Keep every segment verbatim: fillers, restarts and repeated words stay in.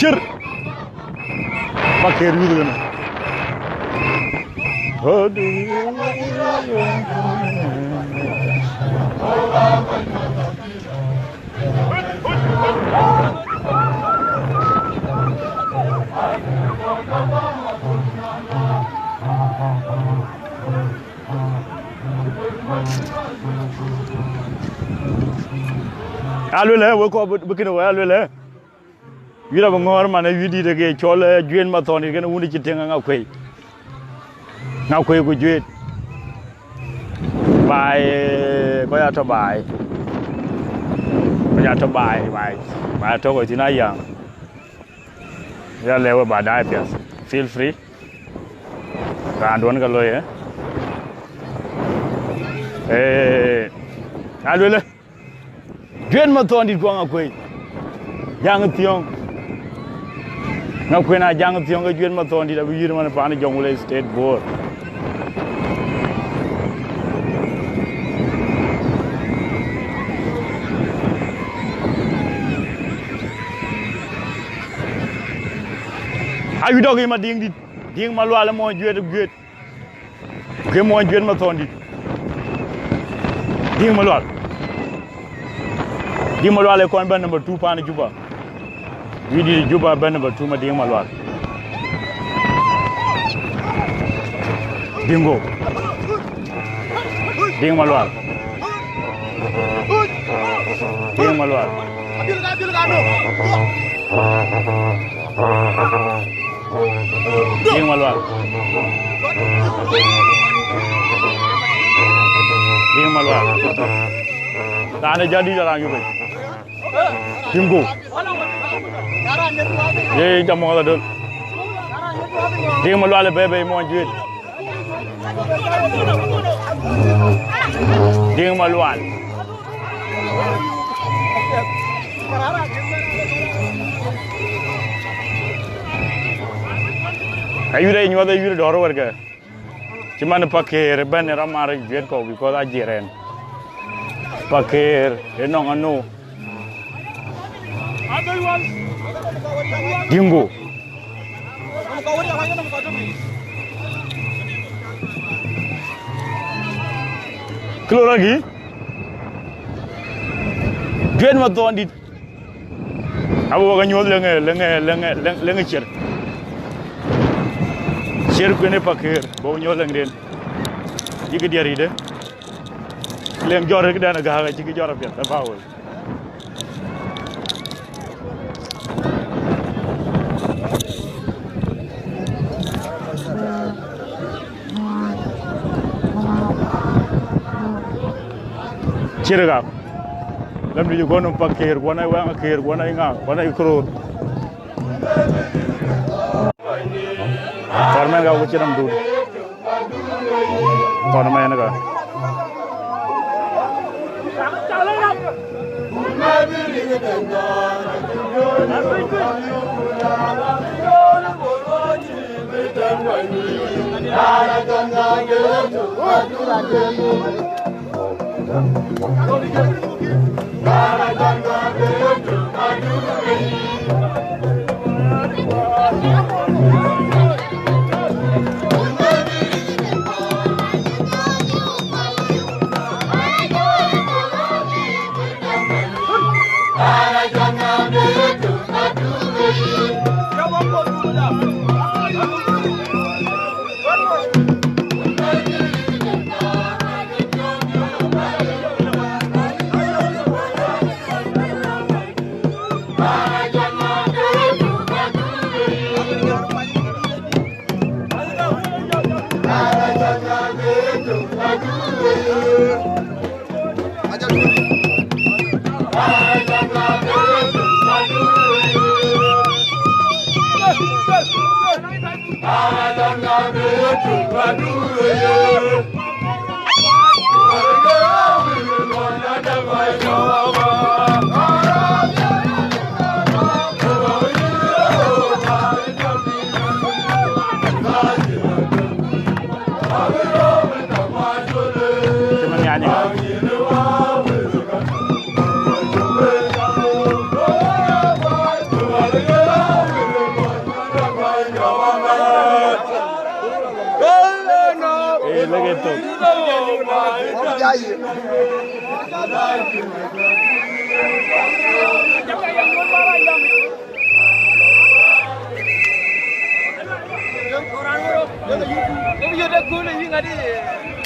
Cir. Pakëër youth kënë. Aluel ë, wek kɔc bï, bï kënë wek aluel ë. Wït abï ŋɔ̈ɔ̈r man ë wït dït ke cɔl, eh, Juet Mathɔndït kënë wun cï tïŋ Aŋakuei. Aŋakuei ku Juet. Baai, eh, kɔc atɔ̈ baai. Kɔc atɔ̈ baai, baai. Baai atɔ̈ kɔc thïn ayaŋ. Ya lɛ̈k we ba daai piɛth. Feel free. Raanduɔ̈n ke looi, eh? Eh, aluel ë. Juet Mathɔndït ku Aŋakuei. Jaŋ Thiɔ̈ŋ. Aŋakuei na Jaŋ Thiɔ̈ŋ ke Juet Mathɔndït abï yïr man paan Jonglei State Bor. Ayï dɔ̈k yï Madiŋdït. Diŋ Malual ë mɔny Juet, Juet. Ke mɔny Juet Mathɔndït. Diŋ Malual. Diŋ Malual ë kɔn bɛ̈n number two paan Juba. Wït dït Juba bɛ̈n number two Madiŋ Malual. Diŋ go. Diŋ Malual. Diŋ Malual. Diŋ Malual. Diŋ Malual. Raan ë jadït raan yupec. Diŋ go. Ye, ye, jam mɔ̈ɔ̈th adöl. Diŋ Malual ë bɛ̈ɛ̈i bei mɔny Juet. Diŋ Malual. Ayuth ë nyuɔth, ayuth dɔ̈ɔ̈r wärkë. Cï man Pakëër ëbɛ̈n ë rɔt mar Juet kɔ̈u, because a jiɛɛr ɛn. Pakëër ë nɔŋ anu. Diŋ go. Kë lɔ rɔt kï? Juet Mathɔndït. Abï wek anyuɔ̈th leŋ, leŋ, leŋ, leŋ, leŋ Cier. Cier kuën ë Pakëër, bï wek nyuɔ̈th leŋden. Yïk diɛɛr yïdë. Leŋ jɔt këdɛn ë gääk acï kë jɔt apiɛth, ë Pawel. Cier ka. Lam dï jɔ gɔn Pakëër, guɔn ai Waŋ Akëër, guɔn ai ŋa, guɔn ai Këror. Thɔn mɛn ka ku cïn nɔm duut. Thɔn mɛn ka.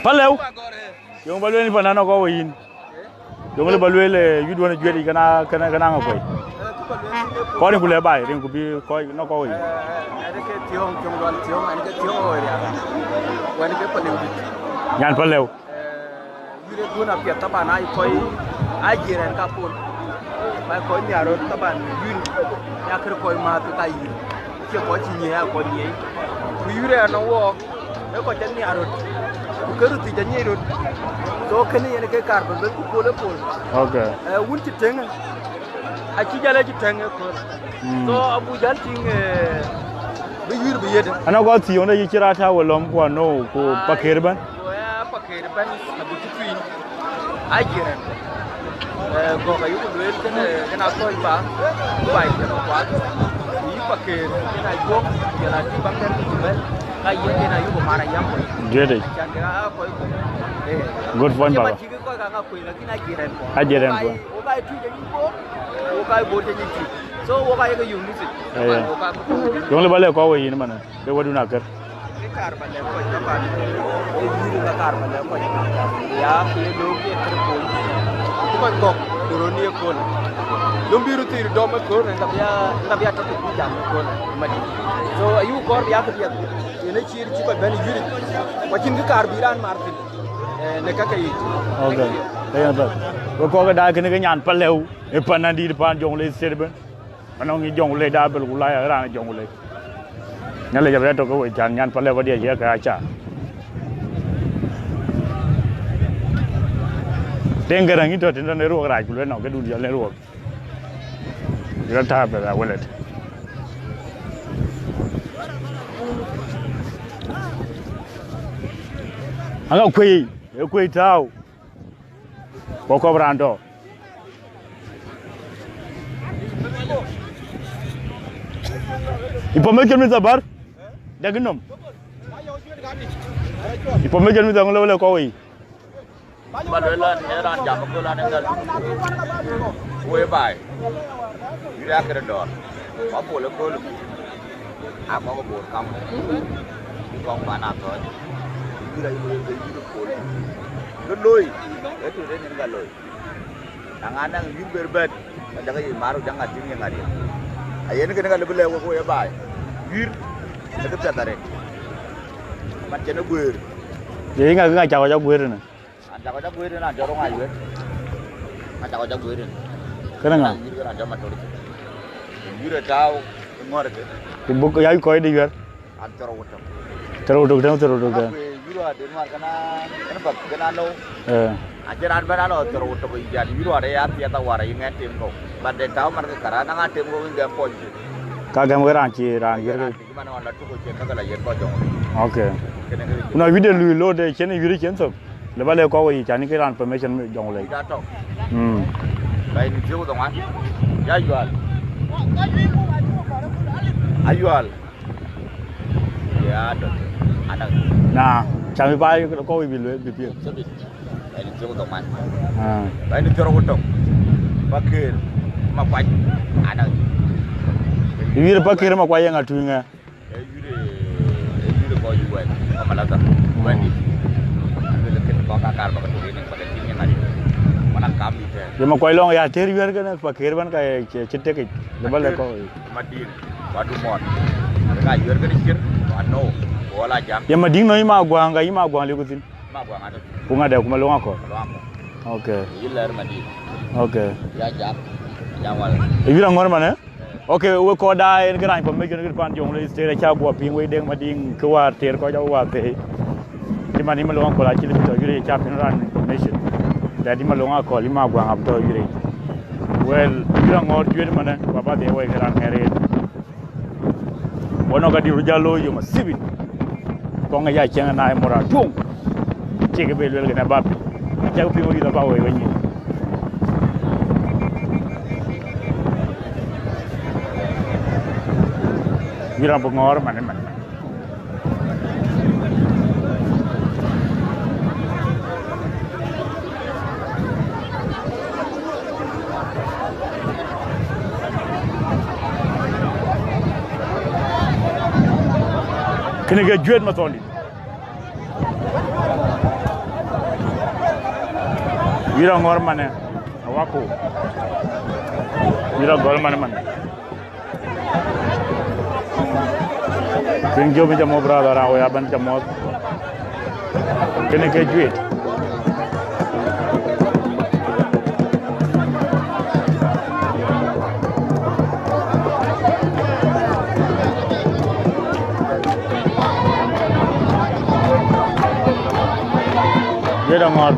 Palëu. Yöŋ ba lueel ni panan akɔ̈u yïn. Yöŋ lë ba lueel, eh, yï duɔ̈n juëc yic këna, këna, këna ŋa kuɛi. Kɔn ku lë baai, rin ku bï kɔc nɔ̈k kɔ̈u yïn. Ɛn ke Thiɔ̈ŋ, Thiɔ̈ŋ Dual Thiɔ̈ŋ, ɛn ke Thiɔ̈ŋ ɣöö riak. Wɛn ke Palëu dït. Nyan Palëu. Eh, yïn ë duɔ̈n apiɛth taban, aa kɔc, aa jiëër ɛn ka pol. Ba kɔc nhiar röt taban, yïn, ya kër kɔc määth ka yïn. Cie kɔc cï nyiëë, aa kɔc nyiëëi. Ku yïn ë nɔŋ wɔɔk, ee kɔc cä nhiar röt. Ku kë röt thic anyiëc röt. So kënë yen ke kaar bï bɛ̈n ku pol ë pol. Okay. Eh, wun cï tëŋ, acï jäl acï tëŋ ë kööl. Mm. So abu jäl tïŋ, eh, bï yïn bï yet. Ana gɔl thiɔ̈ŋ de yï cï raat tääu ë lɔ̈m ku anou ku Pakëër bɛ̈n. Ku ë Pakëër bɛ̈n agut cï tuic. Aa jiëër ɛn. Eh, gɔ̈k ayuku lueel kënë, kënë akɔc ba, ba yï jɔt kuath. Yï Pakëër, kënë ajuɔ̈k, jɔl a tï baŋ dɛ̈t ku bɛ̈n, ka yïn kënë ayuku mar ayam kɔc. Duëëtic. Acan ke aa kɔc ku. Eh. Good point, baba. Cï kɔc ka ŋa kuëc, lakin aa jiëër ɛn kuɔn. Aa jiëër ɛn kuɔn. Wo ka yï tuic anyï bor, wo ka yï bor anyï tuic. So, wo ka yeke yök message. Eh, yeah. Wo ka. Yöŋ lë ba lɛ̈k kɔ̈u yïn manë. Ke wädu na kër. Ke kaar ba lɛ̈k kɔc taban, ee yïn ka kaar ba lɛ̈k kɔc. Ya, ku ye look ye kër pol. Ku kɔc kɔ̈k, ku röt ni ëköölë. Dom bï röt thïïr dɔm ëköölë, ka bï ya, ka bï ya tɔ̈ ku jam ëköölë, madï. So, ayï kɔɔr bï ya kë piɛth. Yen ë cïïr cï kɔc bɛ̈n ë yïn. Ku acïn kë kaar bï raan mar thïn, eh, në ka ke yic. Okay. Ke yen thok. We kɔ̈k ë daai kënë ke nyan Palëu, ë pan nadït pan Jonglei State ëbën. Anɔŋ yï Jonglei da bel ku la ya raan Jonglei. Nhialic abï ya tök ke we can nyan Palëu ba diɛc ye ke aca. Deŋ Garaŋ yï tɔ̈ tënë tɔ̈ në ruɔk rac ku lueel nɔŋ ke dun jɔl në ruɔk. Yï rɔt tääu bɛ ya welet. Aŋa kuëi, ë kuëi tääu. Ku kɔp raan tɔ̈. Information Mister Bar, dek nɔm. Information Mister Ŋö lɔ lɛ kɔ̈u wei. Ba luel an, ee raan jam ëkööl an, ee ŋa luk. Wei baai. Yïn aa kërë dɔ̈ɔ̈r. Ba pol ëkööl. Aa kɔk ë Bor kam. Bï kɔk man aa thɔ̈ɔ̈c. Yïn aa yïn ë pol. Kë looi. Ee tëde nïn ka looi. Na ŋa naŋ yïn ber bɛ̈t, ka jɔkë yic maar, ku jɔk ŋa tïŋ ye ŋa riëëc. Ayen kënë ka lëu bï lɛ̈k wek, wek ye baai. Yïn, ee kë piɛth arëët. Man cïn ë guëër. Ye yïn ŋa kë ŋa cak kɔc a guëër ënë? An cak kɔc a guëër ënë, an jɔ rɔŋ a yuëët. An cak kɔc a guëër ënë. Kënë ŋa? An yïn kë raan jɔ mator cï. Yïn ë tääu ë ŋɔ̈rkë. Ku buk ya kɔc de yuɛ̈r. An thɔrou wotök. Thɔrou wotök tënë, thɔrou wotök tënë. Aku yï ruaat de nuar këna, kënë bäk këna nou. Eh. Acïn raan bɛ̈n alɔ thɔrou wotök yic an, yï ruaat ë ya piɛth awar ayï ŋɛn tem kɔ̈u. But de tääu man ke kara naŋ a tem kɔ̈u yïn gɛm kɔc. Ka gɛm ke raan cï raan yiëk. Raan cï man ɣɔn la tuk cïn ka ke la yiëk kɔc jɔŋ. Okay. Kënë ke. Ku na wïc de lui load de cïn yï wïc cïn thök. Lëu ba lɛ̈k kɔc wei can ke raan permission jɔŋ lei. Wïc atɔ̈. Mm. Ba yïn thiëëk ku dhoŋuan. Ya Ayual. Ayual. Ya, dɔ̈t. Anaŋ. Na, cam bï baai kɔ̈u bï lueel bï piŋ. Sabit. Ɛn thiɔ̈k dhoŋuan. Ah. Ba ɛn thiɔ̈k ku tök. Pakëër, Makuac. Anaŋ. Yï wïïr Pakëër Makuac ye ŋa tuiŋ ë? Ee yïïr, ee yïïr kɔc wɛ̈t, Mamalaka. Mm. Wɛ̈t dït. An lueel kën kɔc ka kaar ba ke tök yen, ba ke tïŋ yen ŋa dït. Mana kam dït ë. Ye Makuac lɔŋ ya tëër yuɛ̈r kënë Pakëër bɛ̈n ka ye cï, cï tek yic. Lëu ba lɛ̈k kɔc. Madïn. Watu mɔt. Ka yuɛ̈r kënë cïr, wa nou. Wala jam. Ye Madïŋ nɔ̈ yï Maguaŋ, ka yï Maguaŋ liu ku thïn? Maguaŋ atɔ̈. Ku ŋadɛ ku Malöŋ Akɔ̈l? Malöŋ Akɔ̈l. Okay. Yï lɛ̈r Madïŋ. Okay. Ya jam. Jam wala. Ë yïn aŋɔ̈r manë? Eh. Okay, we kɔc daai en kë raan information kë pan Jonglei State aca guɔ piŋ wei Deŋ Madïŋ kë wäär tëër kɔc awä thëëi. Cï man yï Malöŋ Akɔ̈l acï lëu bï tɔ̈ yurë ca piŋ raan information. That yï Malöŋ Akɔ̈l yï Maguaŋ abï tɔ̈ yurë. Well, yïn aŋɔ̈r juëc manë, wa ba dhiɛl wei kë raan ŋɛ̈r yen. Wɔ nɔŋ ka dït röt jäl looi yom asibit. Kɔŋ ë ya cieŋ ë naai mor atuŋ. Cï kë bï luel kënë bap. Acäk piŋ wek yïth aba wei wenyin. Yïn raan bï ŋɔ̈ɔ̈r man ëmën. Kënë ke Juet Mathɔndït. Wïr aŋɔ̈r manë, awaku. Wïr agɔl manë manë. King Job, ca mɔ̈th brother, raan wei abɛ̈n ca mɔ̈th. Kënë ke Juet. Juet aŋɔ̈r.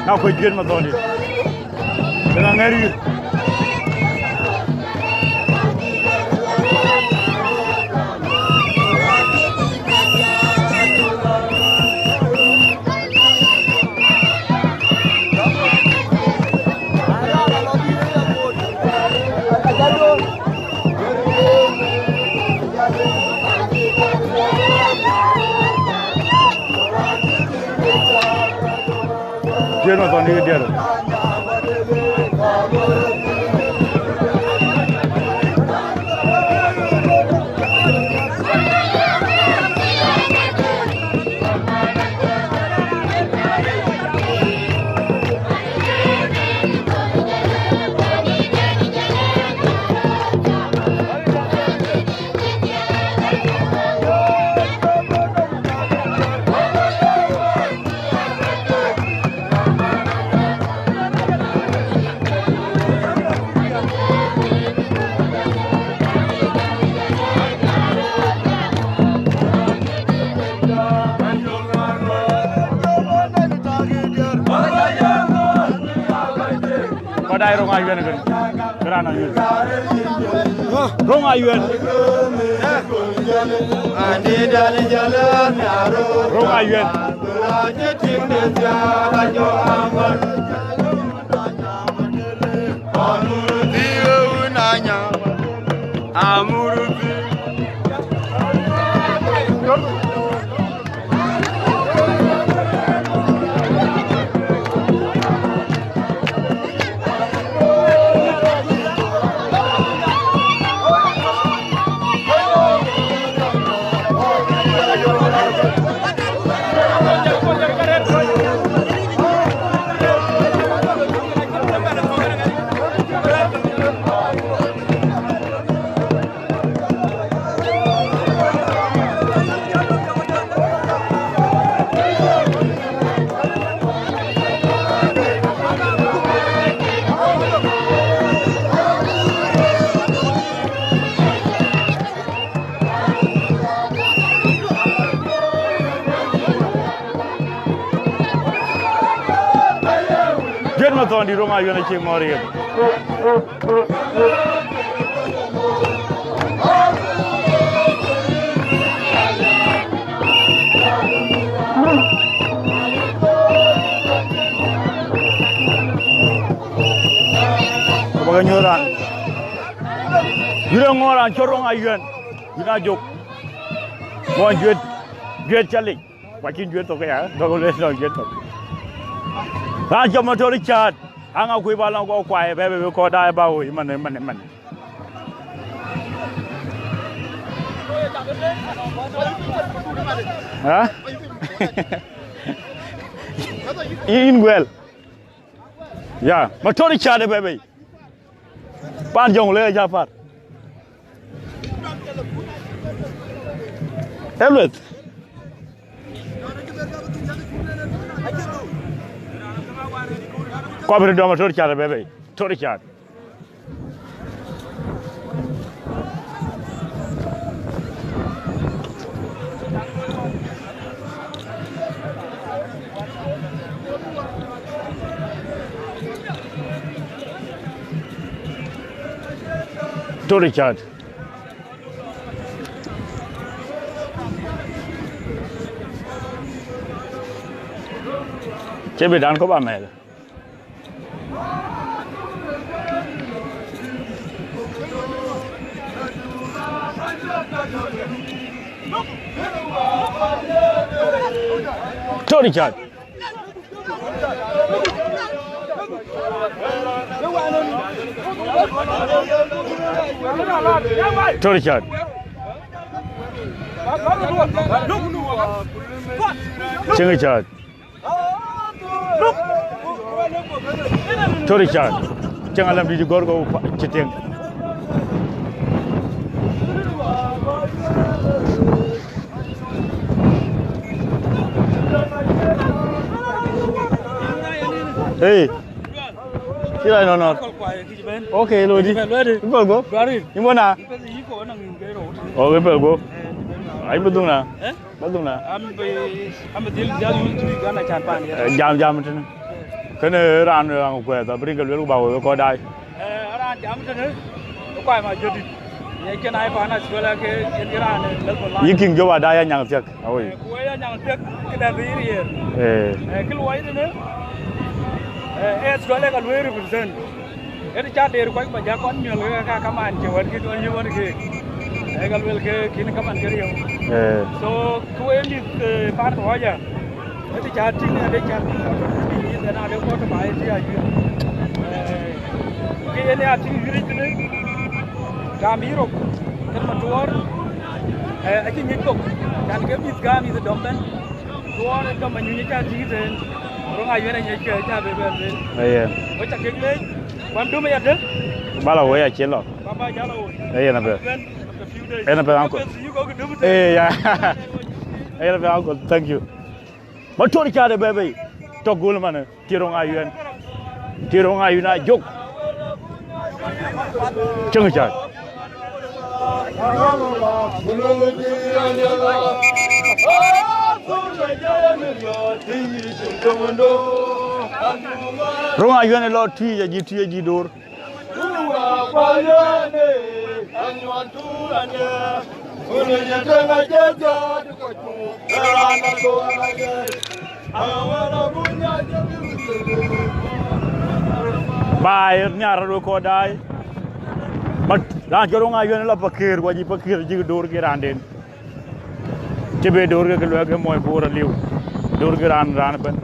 Na kuec Juet Mathɔndït. Kënë aŋɛ̈r yï. Juet Mathɔndït diɛɛr. Kɔc daai Roŋ Ayuɛn kën. Kë raan Ayuɛn. Roŋ Ayuɛn. Roŋ Ayuɛn. Juet Mathɔndït Roŋ Ayuɛn acï ŋɔ̈ɔ̈r yen. Abä ke nyuöth raan. Yïn aŋɔ̈ɔ̈r raan cɔl Roŋ Ayuɛn. Yïn ajök. Muɔny Juet, Juet cä lic. Ku acïn Juet thok aya, dɔ̈k le nɔŋ Juet thok. Raan cɔl Mator Cäät, aŋa kuc ba lɔŋ kɔ̈k kuai, bɛ, bɛ, bɛ kɔ̈k daai ba woi, man, man, man. Ha? Yïn guɛl. Ya, Mator Cäät ë bɛ̈ bei. Paan Jɔŋlei acä par. Ë lueth. Kɔp röt dɔm Mator Cäät ë bɛ̈ bei. Mator Cäät. Tori Chat. Cï bï dan kɔ̈p amɛɛl. Tori Chat. Tori Chat. Cïŋ Chat. Tori Chat. Cïŋ alam dït gɔ̈r go cï tieŋ. Hey. Kira no no. Okay, Lodi. Bel go. Imona. Oh, bel go. Ai, bedung na. Badhuna. Am be, am be dhil jal yun tui gana chan pan ya. Eh, jam, jam tini. Kene ran, ran kuɛth, abring ke luel ku ba we kɔc daai. Eh, ran jam tini. Kuai ma jodi. Ye ken ai pan Australia ke, ken ran level line. Yi King Joba daai ya nyaŋ thiak. Awoi. Eh, ku ya nyaŋ thiak, ke da bi rier. Eh. Eh, kil wai tini. Eh, Australia ka luel represent. Ëtë ca der kuac ba ja kɔn miöl ke ka kaman cï wɛ̈t kï tuɔn yï wɛ̈t ke. Ee ka luel ke kïn kaman cï riëëu. Eh. So, ku we mïth, eh, pan Kɔ̈ɔ̈c ë, ëtë ca tïŋ, ade ca tïŋ kɔc tɔ̈ tënë yïn, then ade kɔc tɔ̈ ba ye tï ayï. Eh, ke yen ya tïŋ yïric tënë, gam yï rok, kën ma tuɔɔr, eh, acï nyic kok, can ke mïth gam yïth dɔm bɛ̈n. Duɔɔr ë dɔm anyuny ë ca tïŋ tëën, röŋ ayuɛn anyec ke ca be bɛ̈n lueel. Aye. Wek ca kek leec, kuan dum ë yadë. Bala wei acï lɔ. Baba jal awoi. Aye na bɛ. Bɛ̈n, after few days. Aye na bɛ, uncle. Bɛ̈n, you go dum tëën. Eh, ya. Aye na bɛ, uncle. Thank you. Ma Tori Chat ë bɛ̈ bei. Tɔ̈ gul manë. Cï röŋ ayuɛn. Cï röŋ ayuɛn ajök. Cïŋ Chat. Röŋ ayuɛn ë lɔ tui, ajï tui, ajï door. Baai nhiar röt kɔc daai. But raan cɔl Röŋ Ayuɛn lɔ Pakëër, ku ajï Pakëër jïk door ke raanden. Cï be door ke, ke luɛk ke mɔc Bor aliu. Door ke raan, raan ëbɛ̈n.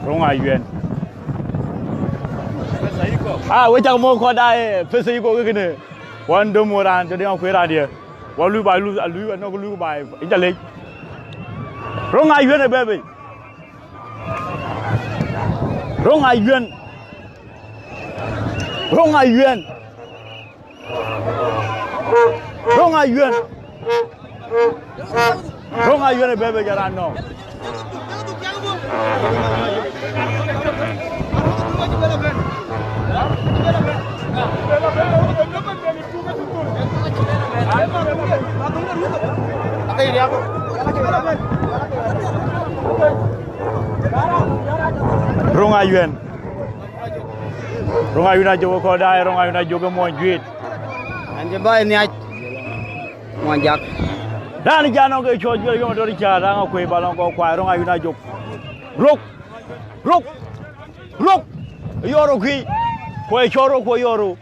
Röŋ Ayuɛn. Ah, we cak mɔ̈k kɔc daai, pesa yï kok kënë. Wan döm wo raan, jɔ diɛŋ akuëër raan diɛ. Wa lui baai, lui, lui, anɔk lui baai. Inca lec. Röŋ Ayuɛn ë bɛ̈ bei. Röŋ Ayuɛn. Röŋ Ayuɛn. Röŋ Ayuɛn. Röŋ Ayuɛn ë bɛ̈ bei jɔt raan nɔ̈k. Röŋ Ayuɛn. Röŋ Ayuɛn ajök kɔc daai, Röŋ Ayuɛn ajök ë muɔny juëët. An cï baai nhiac, muɔny jak. Raan ë jam nɔŋ ke cɔl juël yom ator cä raan akuëi ba lɔŋ kɔc kuai, Röŋ Ayuɛn ajök. Rök, rök, rök. Yɔr rök kï, kuɔi cɔl rök, kuɔi yɔr rök.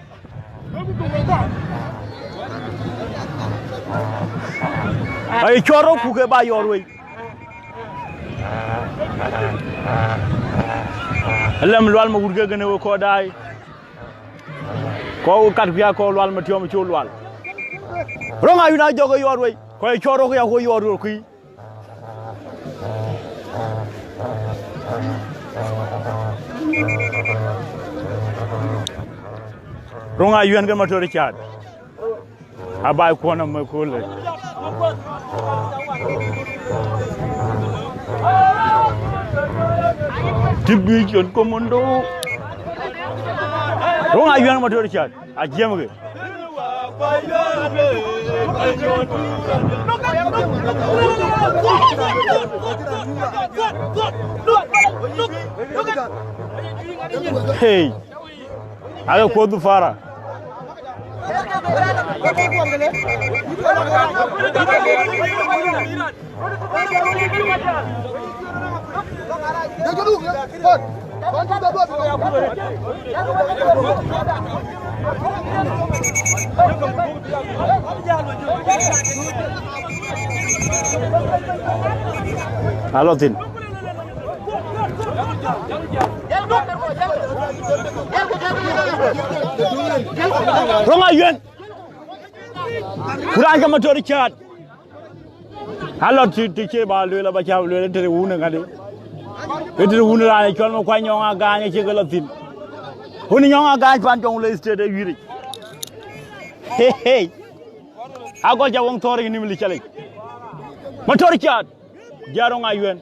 Aye cɔl rök ku ke ba yɔr wei. Lɛm Lual ma wut ke gënë we kɔc daai. Kɔc kat kuiak kɔc Lual ma tiɔm col Lual. Röŋ Ayuɛn ajök ke yɔr wei. Kɔc cɔl rök ya ku yɔr rök kuiy. Röŋ Ayuɛn ke Mator Cät. Abai kuɔn amɛ kule. Division Commando. Röŋ Ayuɛn Mator Cät. Ajiɛmkë. Hey, awe kuoth dhufara. Alɔ thïn. Röŋ Ayuɛn. Ku raan ke Mator Caat. Alɔ tï, tï cie ba lueel, aba cä lueel, tëde wun ë ŋadï. Ë tëde wun raan ë cɔl Makuany Nyɔŋ Agaany acie ke lɔ thïn. Wun Nyɔŋ Agaany pan Jonglei State ë wiëric. Hey, hey. Agɔl ca wëŋ thɔ̈r yïn ë mili calic. Mator Caat. Jat Röŋ Ayuɛn.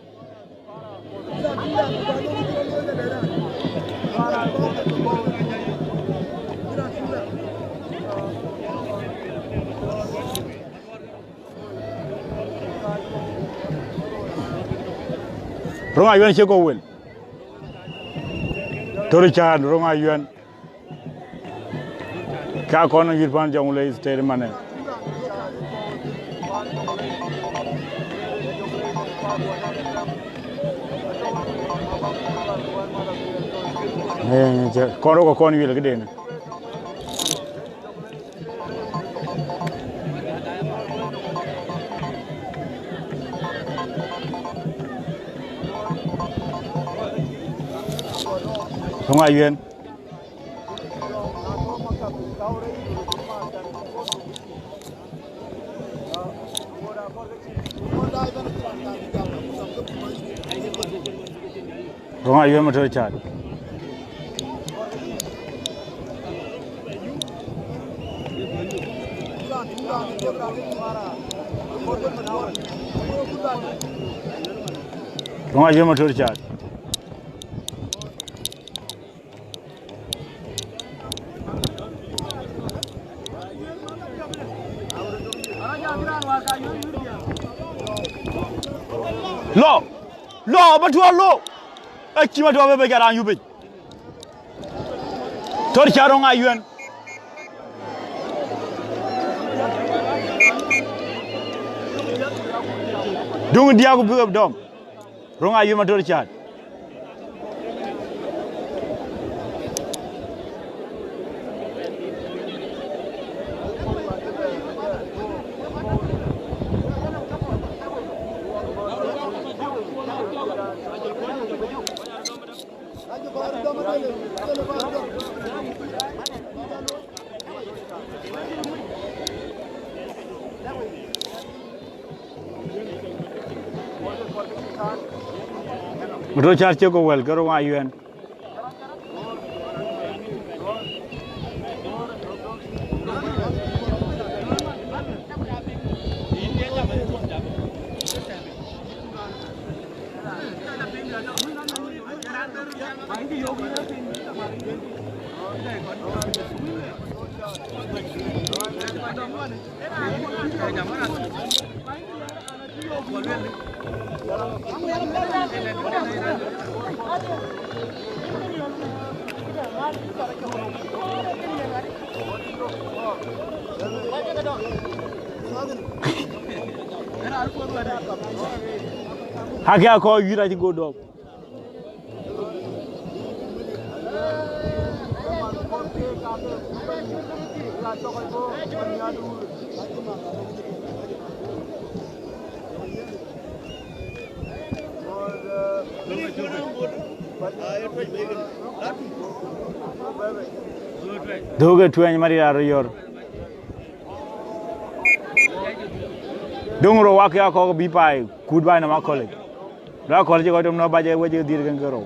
Röŋ Ayuɛn cie kɔ̈u wël. Mator Caat, Röŋ Ayuɛn. Ka kɔn yït pan Jonglei State manë. Eh, cë, kɔn röt ke kɔn wiël këden. Röŋ Ayuɛn. Röŋ Ayuɛn Mator Caat. Röŋ Ayuɛn Mator Caat. Lɔ, lɔ, Matuɔɔr lɔ. Acï Matuɔɔr bë bɛ̈c, aran yup bɛ̈c. Mator Caat, Röŋ Ayuɛn. Duŋ diäk ku bïk dɔm. Röŋ Ayuɛn Mator Caat. Mator Caat cie kɔ̈u wël, ke Röŋ Ayuɛn. Haki akɔɔr yït acï go dɔm. Dhuk ë tuɛny Maria Royor. Döŋ rou wak ya kɔk bï paai kut baai nɔm akɔ̈lic. Rɔ akɔ̈l cï kɔc tom nɔ̈k bac ë wec ë dhil kën ke rou.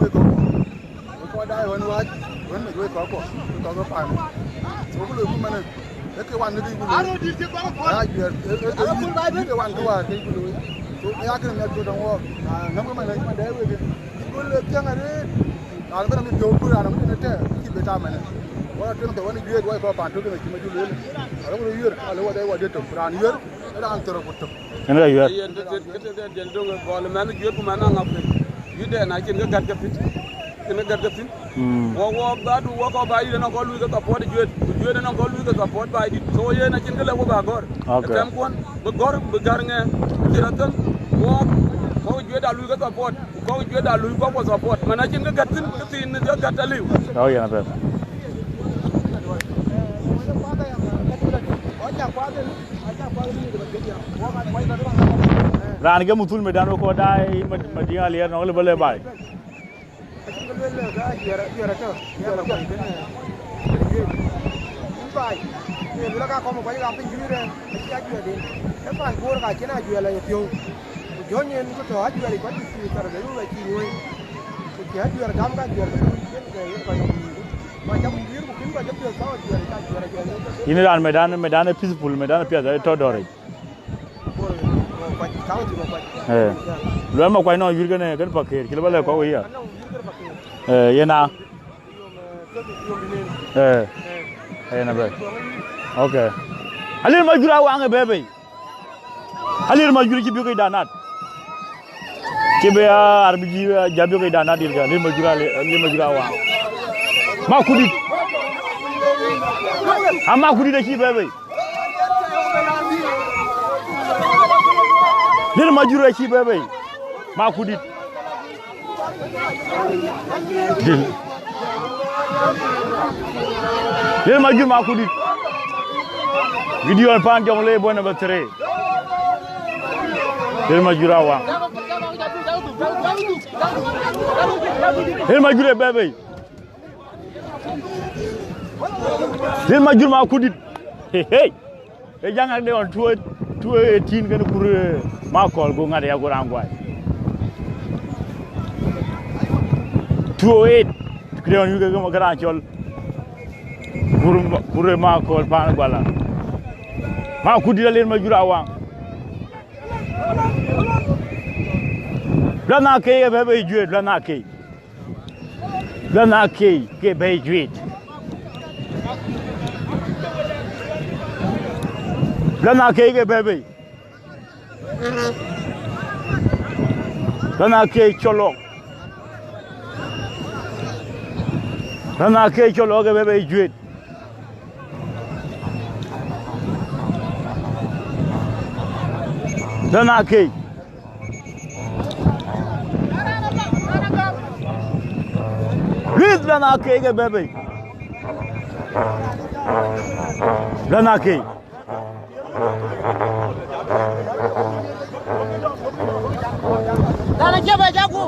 wek kɔ̈k. Wek kɔc daai ɣän wääc, ɣän mec wek kɔ̈k kuɔ, wek kɔ̈k ke paan. So ku loi ku mɛnë, ee ke wan në kë ku loi. Aa juɛɛr, ee, ee, ee, ke wan kë wäär kë ku loi. So ke ya kënë miɛt ku dɔŋ wɔɔk. Na ŋäm ke mɛnë, man dɛɛi wek. Ku le piɛŋ arëët. Raan bɛ̈n amit piɔ̈u ku raan amit në tɛ̈, cï be ta mɛnë. Wala tëŋ thou wën juëc wai kɔc paan tök ënë cï Majur lueel. Alok röt yuër, alok wadai wadï tök. Raan yuër, raan thërë ku tök. Ënë ka yuër. Yen të tëde diɛn döŋ ë gɔl mɛn juëc ku mɛn aŋap piny. Juëc dɛn acïn kë gät ke thïn. Cïn kë gät ke thïn. Mm. Wɔ, wɔ badu wɔ kɔc ba yï nɔŋ kɔc luui ke support juëc. Ku juëc nɔŋ kɔc luui ke support ba yï. So yen acïn kë lɛ̈k wɔ ba gɔ̈r. Okay. Tɛmkuɔn, bï gɔ̈r, bï gär ŋɛ. Cï rɔt thïn. Wɔ, wɔ juëc da luui ke support. Kɔc juëc da luui kɔc ku support, man acïn kë gät thïn, kë thiin kë gät aliu. Oh, yen apɛth. Raan ke muthul medan wek kɔc daai, Mad-, Madiŋ Aliɛr nɔŋ lë bä lë baai. Acïn kë lueel, ka ajuɛɛr, ajuɛɛr atɔ̈, ajuɛɛr akuany kënë, kënë juëc. Yïn baai, lueel, lueel aka kɔm akuany ka piny juëc rɛ̈ɛ̈r, acï ajuɛɛr den. Ë paan Bor ka cïn ajuɛɛr la ye piɔ̈u. Ku jɔ̈ny en ku tɔ̈ ajuɛɛr yic, ku acï thii thar de, ku acï nyuööi. Ku cï ajuɛɛr gam, ka ajuɛɛr ke tui, yen ke yen kɔc ke nyuööi. Ku acä ku juiir, ku kïn kɔc ke piɔ̈u tɔ̈ ajuɛɛr yic, ka ajuɛɛr ajuɛɛr yen ke. Yïn raan medan, medan ë peaceful, medan ë piath, ë tɔ̈ dɔ̈ɔ̈r yic. Bor, Makuac, county Makuac. Eh. Luɛl Makuac nɔŋ juëc kënë, kënë Pakëër, cï lë bä lɛ̈k kɔc wëya. Anɔŋ juëc kënë Pakëër. Eh, yen a. Yom, eh, thöl, yom dï nen. Eh. Eh. Yen a bɛ. Okay. Aliɛr Majur Awaŋ ë bɛ̈ɛ̈i bei. Aliɛr Majur cï biökic da nat. Cï bï ya ar bï jiëë, ah, ja biökic da nat dït ka, Aliɛr Majur, Aliɛr, Aliɛr Majur Awaŋ. Makudit. A Makudit acï bɛ̈ɛ̈i bei. Aliɛr Majur acï bɛ̈ɛ̈i bei. Makudit. Dil. Aliɛr Majur Makudit. Gideon Pan Jonglei boy number three. Aliɛr Majur Awaŋ. Aliɛr Majur ë bɛ̈ɛ̈i bei. Aliɛr Majur Makudit. Hey, hey. Ë jaŋ ŋak de ɣɔn two, two eighteen kënë kur, eh, Makɔl, go ŋat ya go raan guai. Two oh eight, këde ɣɔn yïk ke, ke raan cɔl kur, kur Makɔl paan Guala. Makudit Aliɛr Majur Awaŋ. Luath na kei ke bɛ̈ɛ̈i bei juëc, luath na kei. Luath na kei ke bɛ̈ɛ̈i juëc. Luath na kei ke bɛ̈ɛ̈i bei. Luath na kei cɔl ɣɔk. Luath na kei cɔl ɣɔk ke bɛ̈ɛ̈i bei juëc. Luath na kei. Lueth luath na kei ke bɛ̈ɛ̈i bei. Luath na kei. Dana cie bɛ jaku.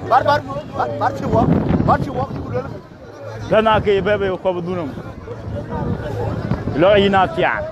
Bar, bar, bar, bar cï wɔ, bar cï wɔ, cï ku luel. Lɔ na ke bɛ bɛ kɔp dhunum. Lɔ yïn a thiaak.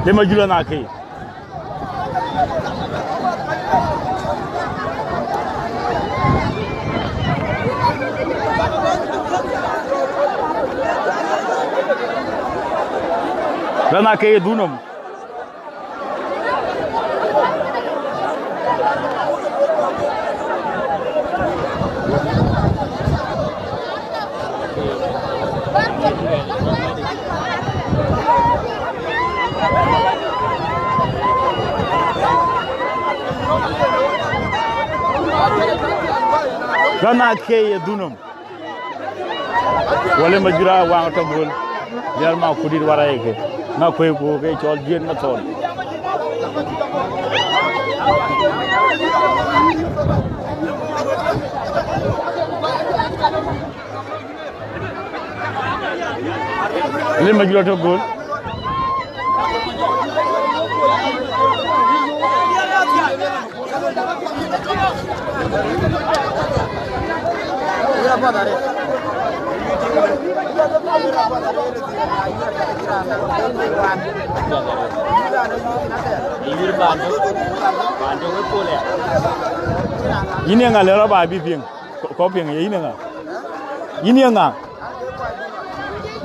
Lima jula na ke. Lana ke ye dhunum. Lana ke ye dhunum. Wale majura waŋ tɔ gol. Yar ma kudit wara yeke. Na kwe ku ke cɔl jien ma thon. Lima jula tɔ gol. Yïn ye ŋa lë rɔt ba bï piŋ? Kɔ, kɔ piŋ ye yïn ye ŋa? Yïn ye ŋa?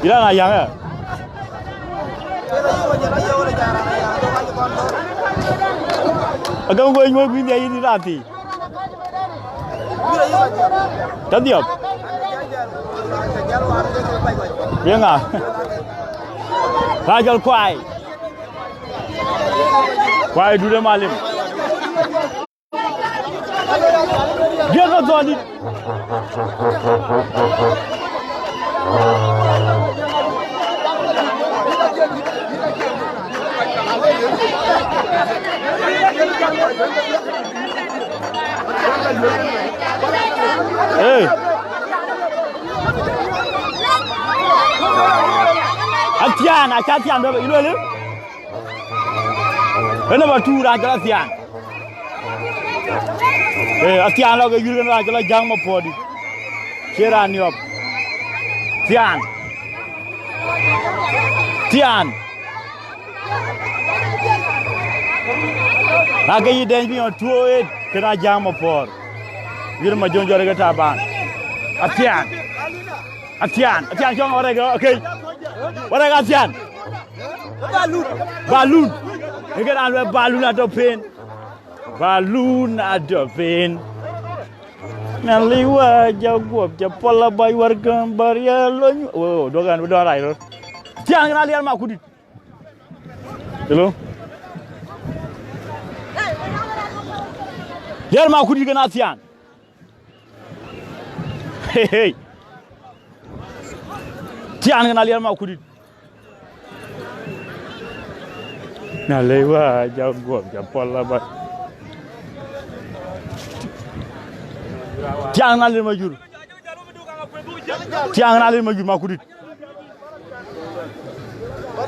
Yïn raan Ayaŋ ë? Agam go nyuɔ̈th kuïn ya yïn raan thii. Tɔ dhiɔp. Ye ŋa? Raan cɔl Kuai. Kuai dut ë malim. Diɛt ke thɔn dït. Hey. Athian, aca Athian bɛ, ilo le. Ene ba tu raan cɔl Athian. Eh, Athian lɔ ke yur kën raan cɔl Ajaŋ Mapuɔ̈ɔ̈t dït. Cie raan niɔp. Thian. Thian. Na ke yï dɛny piɔ̈ɔ̈t tuɔɔc ëët kën Ajaŋ Mapuɔ̈ɔ̈t. Yïr ma jɔn jɔt ke Taban. Athian. Athian. Athian cɔŋ warɛk, okay. Warɛk Athian. Balun. Eke raan luɛl balun atɔ pen. Balun atɔ pen. Na liwa ja guɔp ja pɔl abɔc wär kën bär ya lony. Wo, duɔ̈k ɛn, duɔ̈k rac rot. Thian kën Aliɛr Makudït. Hello. Liɛr Makudït kën Athian. Hey, hey. Thian kën Aliɛr Makudït. Na lei wa ja guɔp ja pɔl la ba. Thiaŋ na lir ma jur. Thiaŋ na lir ma jur Makudït.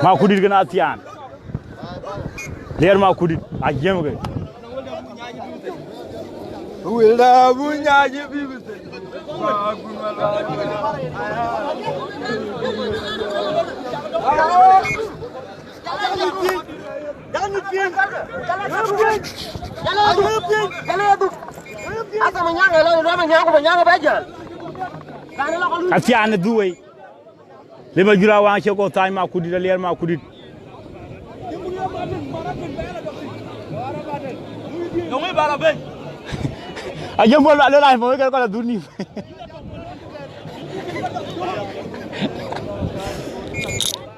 Makudït kën Athian. Liɛr Makudït a jiɛm ke. Wilda bu nyaji bi bi. Athian ë dhuwei. Lima jura waŋ cï kɔ̈th thany Makudït, Aliɛr Makudït. Ajëm bɔl alë rac mɔ̈u ke kɔc adhut nïm.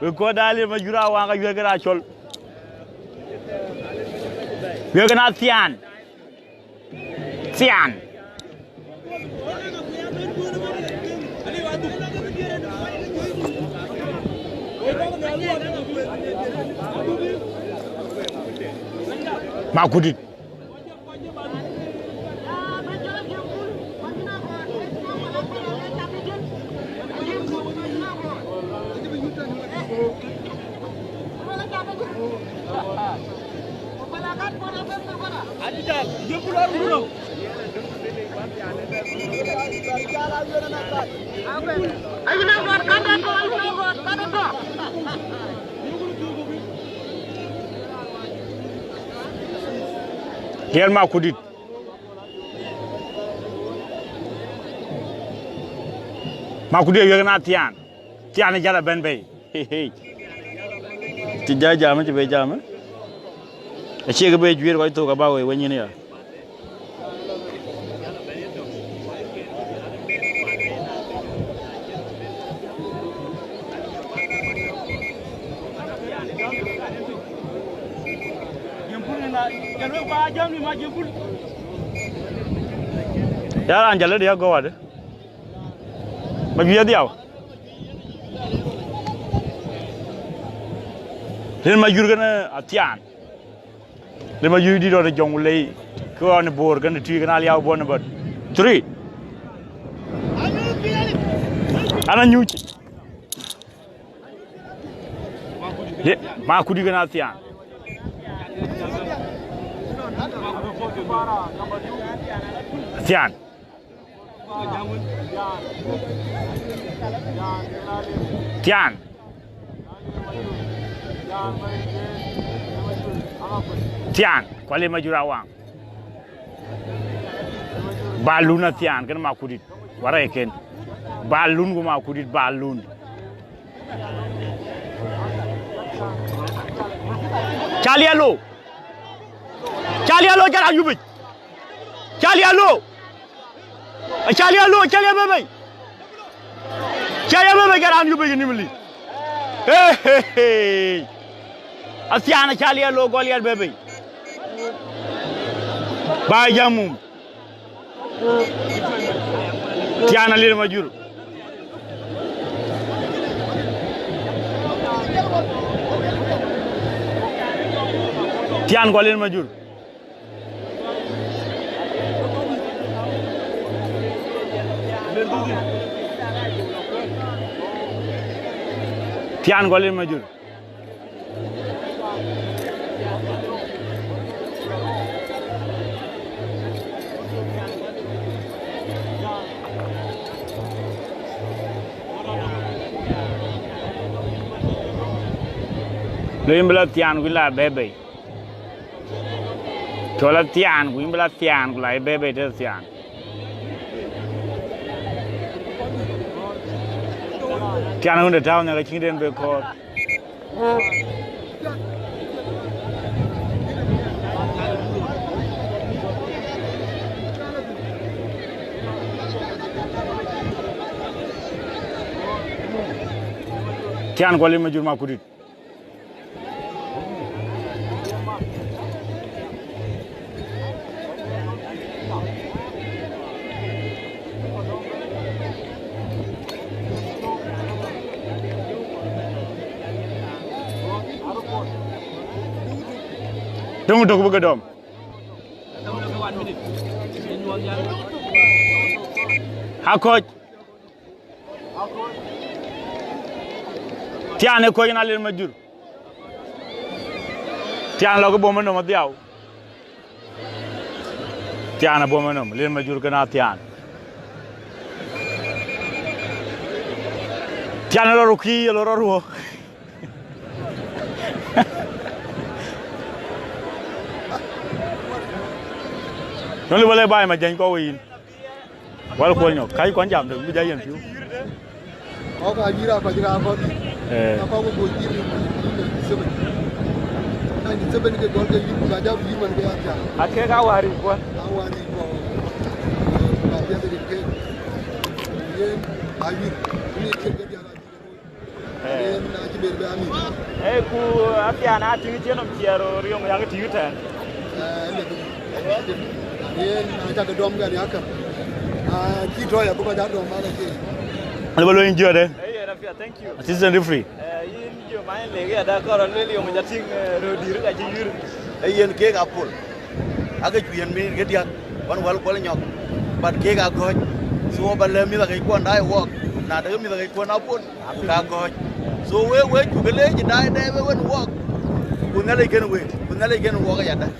Wek kɔc dal Lima jura waŋ ka yuɛ̈r ke rac cɔl. Yuɛ̈r ke na Thian. Thian. Makudït. Aliɛr Makudït. Makudït ayuɛ̈r ke na Thian. Thian ë jäl abɛ̈n bei. Hey, hey. Cï ja jam, cï be jam. Acie ke be juiir kɔc thok aba wei wenyin ya. Ya raan jɔl ëdï agɔ̈u adï. Ma juëc dhiau. Lima jur kën Athian. Lima jur dït rɔt ë jɔŋ lei. Kë ɣɔn ë Bor kën ë tui kën Aliau Bor number three. Ana nyuc. Makudi kënë Athian. Athian. Thian. Thian, ku Alir Majur awaŋ. Ba lun Athian kënë Makudit. Warɛcken. Ba lun ku Makudit, ba lun. Cali alo. Cali alo, cali ayubic. Cali alo. Acali alo, acali abebei. Acali abebei, ke raan yubic ë nimli. Hey, hey, hey. Athian acali alo, Goliath bebei. Ba jam mum. Thian Alir Majur. Thian ku Alir Majur. Thian ku Alir Majur. Lo yïn bï la Thian ku yïn la bebei. Cɔl Athian, ku yïn bï la Thian, ku la ye bebei tëë Thian. Thian ɣönde tääu nhial ke cïŋ den be kɔɔr. Thian ku Alir Majur Makudit. Döŋ tök bï ke dɔm. Akɔc. Thian ë kɔc en Alir Majur. Thian lɔ ke bom ë nɔm adhiau. Thian ë bom ë nɔm, Alir Majur kënë Athian. Thian ë lɔ rukï, ë lɔ rɔ ruɔ̈k. Nɔn lë bä lɛ baai ma jɛny kɔ̈u yïn. Wal kuɔl nyɔk, kac kɔn jam de, bï ja yen piu. Kɔk a yïr a kɔc ka kɔc. Eh. Ka kɔk ku yïr ninety seven. Ninety seven ke gɔl ke yïr, ba ja yïr man ke ya ja. A ke ka wari kuɔn. A wari kuɔn. Ba ja de ke. Yen a yïr. Ni ke ke ja. Ee, na cï ber bɛ amï. Ee, ku Athian a tïŋ cïn nɔm ciɛɛr riöŋ yak tïŋ tɛ̈n. Ee, le bi. Yen na cak dɔm gɛn yakë. A cï tɔ̈ ya bï kɔc a dɔm malë ke. Alë bä luɔny jiɔt, eh? Ee, yen apiɛth, thank you. Assistant referee. Ee, yïn jiö ma yïn lek ya da kɔr luel yöŋ ja tïŋ, ee, röördïr ka cï yïr. Ee, yen kek a pol. Ake cuëën miir ke diäk, wan wäl kuɔl nyɔk, but kek aa gɔ̈c. So, ba lɛ̈k mïth akëc kuɔn daai wɔɔk, na dek mïth akëc kuɔn apol, ka gɔ̈c. So, wek, wek cuk leec daai dɛɛp ë wën wɔɔk, ku Nhialic kën wek, ku Nhialic kën wɔɔk ayadäŋ.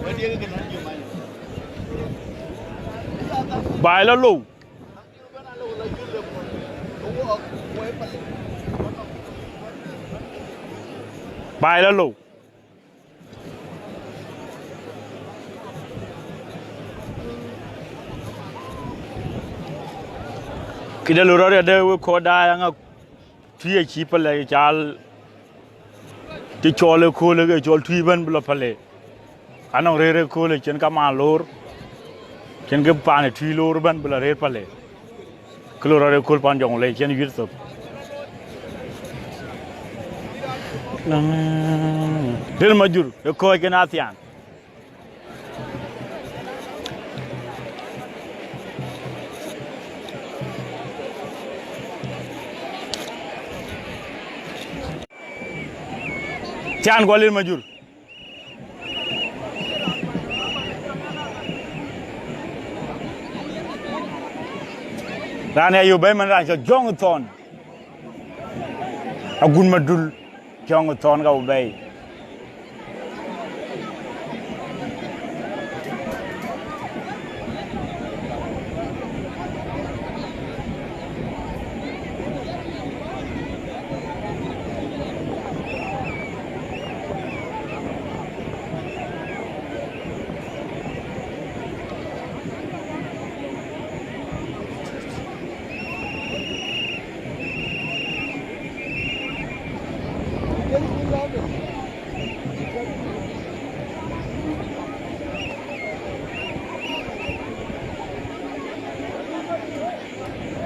Wek diëk kën nɔn jö many. Baai lɔ lou. Baai lɔ lou. Këde lɔ rɔt yadë wek kɔc daai aŋa tui acï pälë cal, cï cɔl ëköölë ke cɔl tui bɛ̈n bï lɔ pälë. Anɔŋ rëër ëköölë cïn kamaan loor, cïn kë paan ë tui loor bɛ̈n bï lɔ rëër pälë. Kë lɔ rɔt ëkööl pan jɔŋ le cïn yuit thok. Dël Majur ë kɔc kën Athian. Thian ku Alir Majur. Raan ya yök bɛ̈ɛ̈i man raan cɔl Jɔŋ Thɔn. Agun Madul. Cɔŋ thɔn ka bɛ̈i.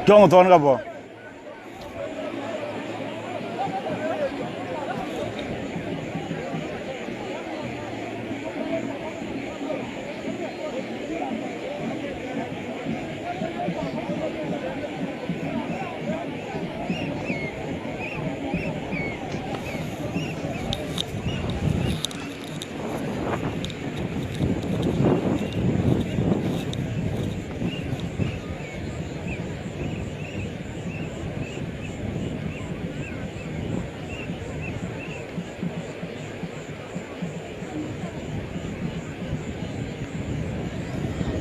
Cɔŋ thɔn ka bɔ̈.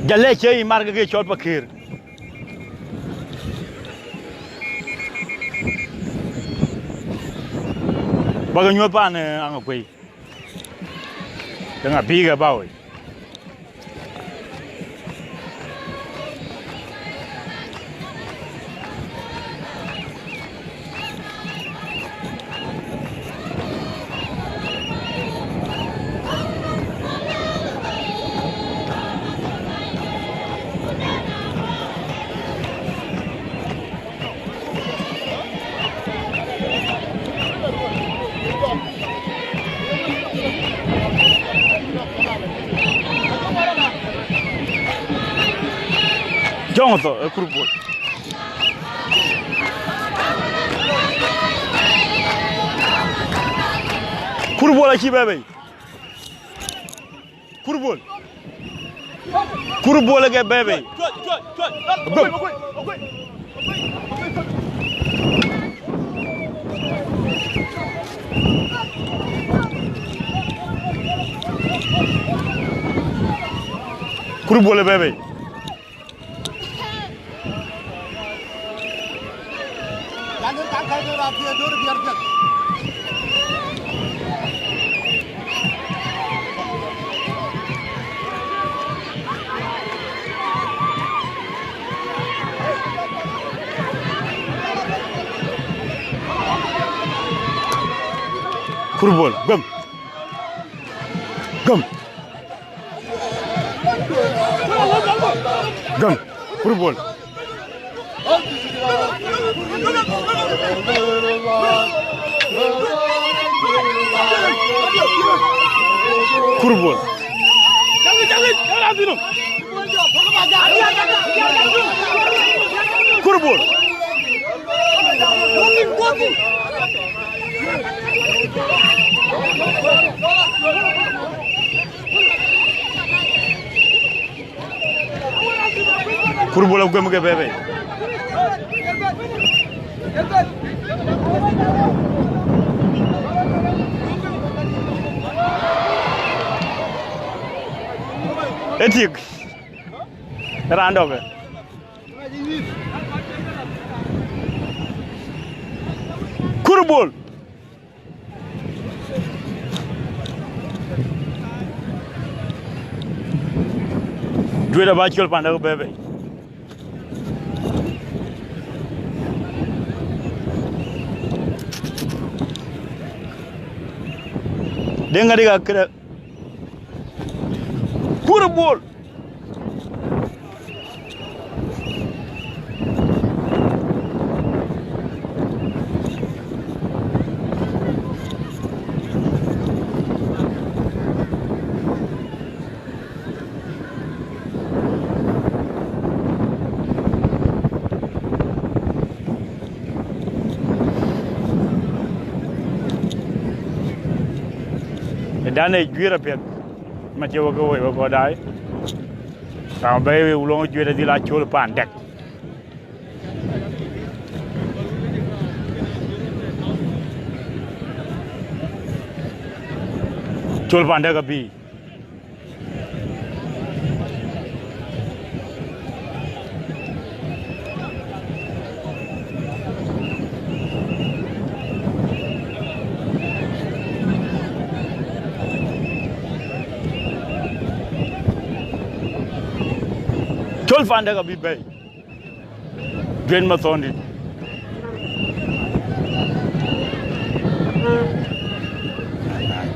Jalë cie yï mar ke ke cɔl Pakëër. Bäk ke nyuɔ̈th paan, eh, Aŋakuei. Ke ŋa bï ke bä woi? Jɔŋ thɔ, ë Kur Bol. Kur Bol acï bɛ bei. Kur Bol. Kur Bol ke bɛ bei. Gum. Kur Bol bɛ bei. Kur Bol, gum. Gum. Gum. Kur Bol. Kur Bol. Kur Bol. Kur Bol aguem ke bebe. Etik. Randok. Kur Bol. Juet aba col panda ku bebe. Denga diga kira. Kur Bol. Ë dan ë juiir apiɛth, ma cie wek ke woi wek kɔn daai. Ram bɛ̈ɛ̈i wek, luɔŋ juëc adhil aa cöl paan dɛk. Col Pandek abï. Col Pandek abï bɛ̈i. Juet Mathɔndït.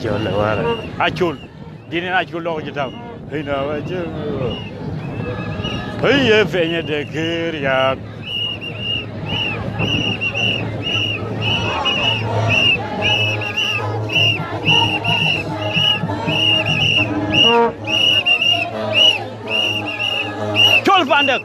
Acol ë wär. Acol. Dïn en Acol lɔk cï täu. Hëi, na wä cï. Hëi, ye piny de kër yak. Col Pandek.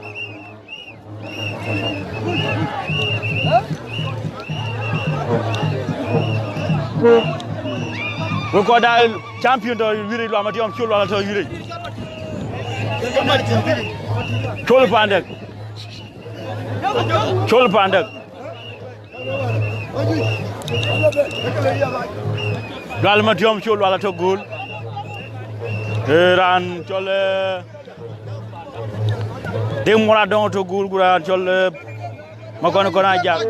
Wek kɔc da champion tɔ̈ wïric, Lual Matiɔm Col Lual tɔ̈ wïric. Col Pandek. Col Pandek. Lual Matiɔm Col Lual tɔ̈ göl. Ee, raan cɔl, ee, Deŋ Muɔr Adɔŋ tɔ̈ göl, ku raan cɔl, ee, Makɔn Kɔn Ajak.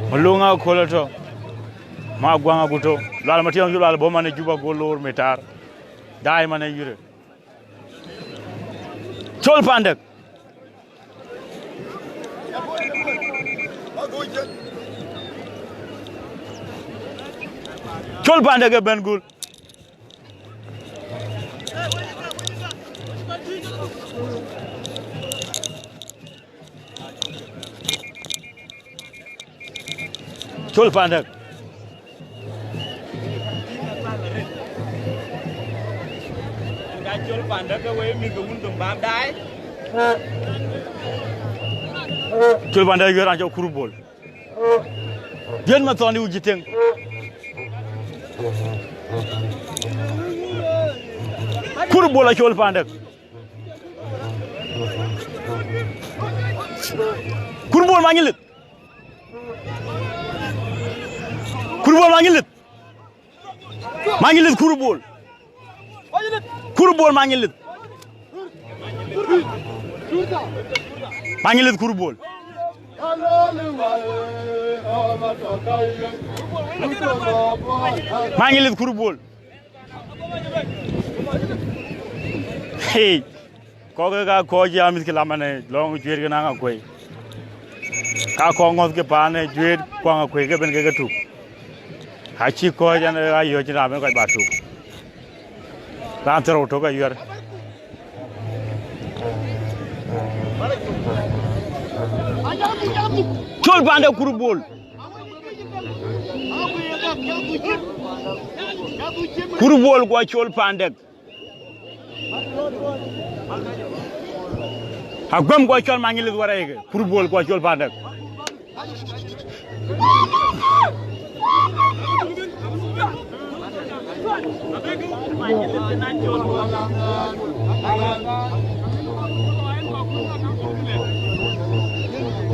Malöŋ Akol tɔ̈. Maguaŋ Agut tɔ̈. Lual Matiɔm Col Lual bɔ̈ man ë Juba go loor Mitar. Daai man ë yïrë. Col Pandek. Col Pandek ë bɛ̈n göl. Col Pandek. Col Pandek, yöör an cɔl Kur Bol. Juet Mathɔndït Wujiteŋ. Kur Bol a Col Pandek. Kur Bol Manyilith. Kur Bol Manyilith. Manyilith Kur Bol. Kur Bol Manyilith. Manyilith Kur Bol. Manyilith Kur Bol. Hey. Kɔc ke ka kɔc ya mïth ke lamane lɔŋ Juet ke naŋ Akuei. Ka kɔc ŋɔ̈th ke paan ë Juet kuaŋ Akuei ke ben ke ke tuk. Acï kɔc an, ee, ayöc raan ben kɔc ba tuk. Raan thërou tök ayuɛr. Col Pandek Kur Bol. Kur Bol ku Acol Pandek. Aguɛm ku Acol Manyilith wärɛɛke, Kur Bol ku Acol Pandek.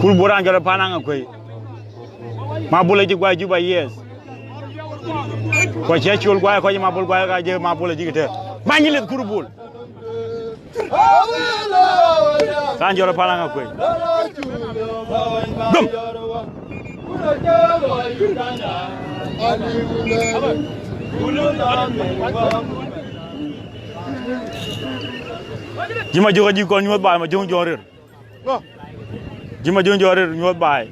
Kur Bol raan jɔt ë Panaŋ Akuei. Mabol acï guai Juba, yes. Ku acï Acol guai, kɔc Mabol guai, ka jë Mabol acï ke tɛ̈. Manyilith Kur Bol. Raan jɔt ë Panaŋ Akuei. Gum. Jï Majök ajï kɔn nyuɔ̈th baai, Majök jɔt rëër. Jï Majök jɔt rëër nyuɔ̈th baai.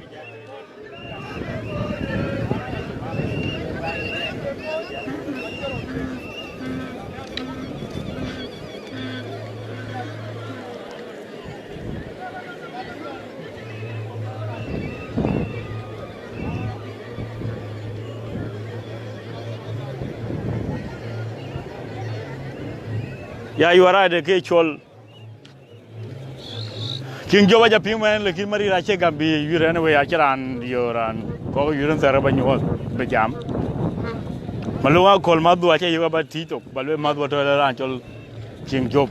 Ya, you are right, ke cɔl King Job aca piŋ mɛn, lakin Marir acie gam bï yïr, anyway, acie raan yo raan kɔ̈k yïr thɛɛr ba nyuɔɔth bï jam. Malöŋ Akol Madhu acie yök aba tïc thok, ba lueel Madhu atɔ̈ raan cɔl King Job.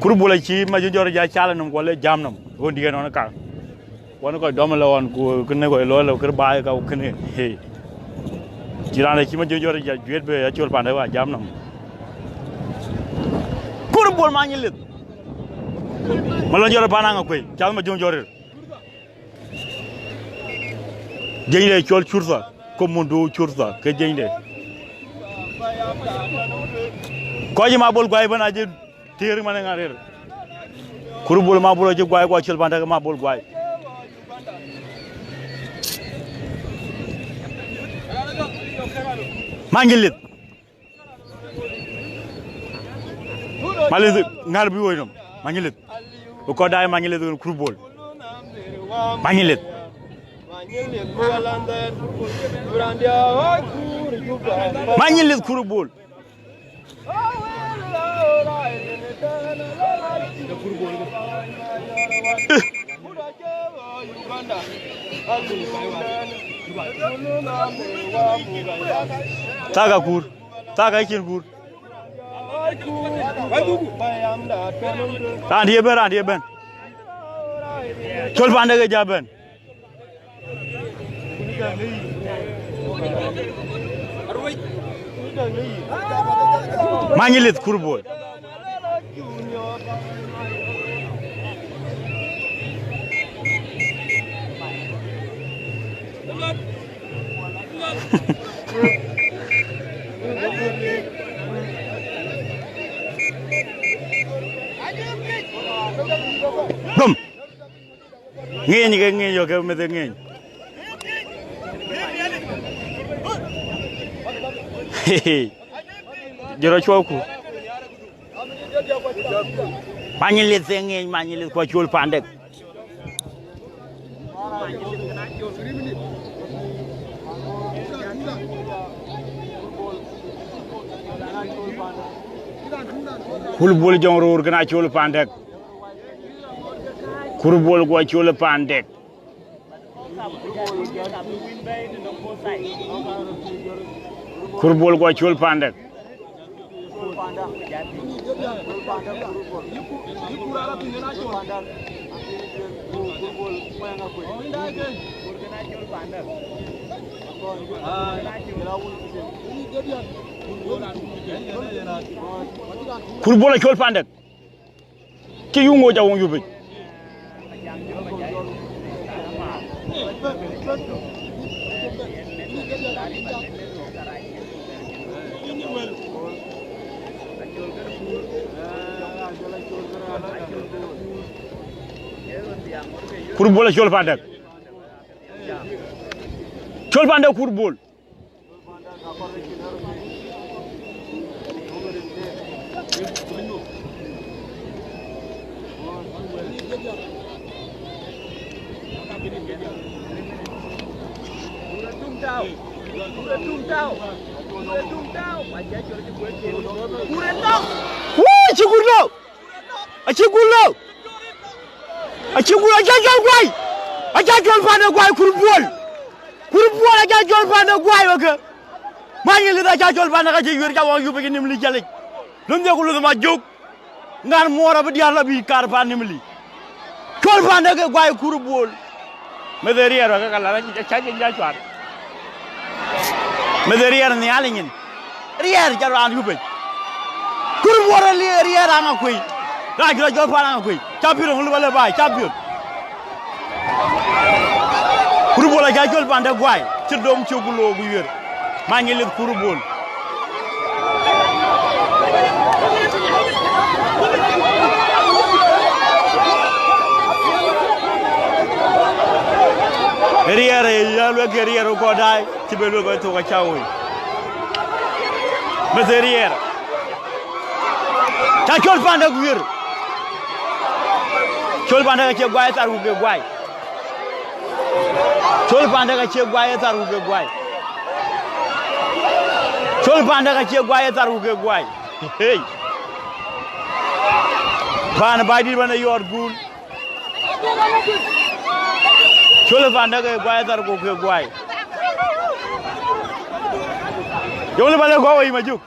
Kur Bol acï Majök jɔt ja cal nɔm ku le jam nɔm, ɣöndiɛ̈n ɣɔn ka. Wan kɔc dɔm ëlɔ ɣɔn ku kënë kɔc lɔ ëlɔ kër baai ka ku kënë, hey. Cï raan ë cï Majöŋ Jɔr ya juet bë ya col pande wa jam nɔm. Kur Bol Manyilith. Malɔn jɔr pan Aŋakuei, cath Majöŋ Jɔr. Jënyde cɔl Curtha, ko mundu Curtha, ke jënyde. Kɔc ma Bol guai bën acï tëër man ŋa rëër. Kur Bol ma Bol acï guai, ku acol pande ke ma Bol guai. Manyilith. Malith ŋär bï woi nɔm. Manyilith. Ku kɔc daai Manyilith ɣön Kur Bol. Manyilith. Manyilith Kur Bol. Thaka Kur. Thaka cin Kur. Raan dië bɛ̈n, raan dië bɛ̈n. Col pande ke ja bɛ̈n. Manyilith Kur Bol. Gum. Ŋeny ke ŋeny, yo ke meth ŋeny. Jɔrɔ cuɔku. Manyilith e ŋeny, Manyilith ku acol pandek. Kur Bol Jɔŋ Roor kën acol pandek. Kur Bol ku acol pandek. Kur Bol ku acol pandek. Kur Bol acol pandek. Cï yuŋ ŋoc awoŋ yupic. Kur Bol acol pandek. Col pandek Kur Bol. Wuu, cï Kur lɔ. Acï Kur lɔ. Acï Kur, acä cɔl guai. Acä cɔl pande guai Kur Bol. Kur Bol acä cɔl pande guai, oke. Manyilith acä cɔl pande ka cï yuër ca wɔ yup cï Nimli jalic. Lun dhiëk ku luth ma jök. Ŋan muɔɔr abï diäär la bï kar pan Nimli. Col pande ke guai Kur Bol. Meth ë riɛɛr wä ke ka lat acï ca cï ja cuat. Meth ë riɛɛr nhial nyin. Riɛɛr ca raan yupic. Kur Bol riɛɛr Aŋakuei. Raan cï rɔt jɔl pan Aŋakuei. Ca piöt ŋö lupale baai, ca piöt. Kur Bol acä col pande guai. Cï dom cök ku look ku yuër. Manyilith Kur Bol. Riɛɛr, ya luek ke riɛɛr ë kɔc daai, cï be luek kɔc thok acä woi. Meth ë riɛɛr. Ca col pande guiër. Col pande ka cie guai thar ku ke guai. Col pande ka cie guai thar ku ke guai. Col pande ka cie guai thar ku ke guai. Hey. Pan Baidit bana yɔɔt guul. Col pande ke guai thar ku ke guai. Yom le bale gɔw yi majuk.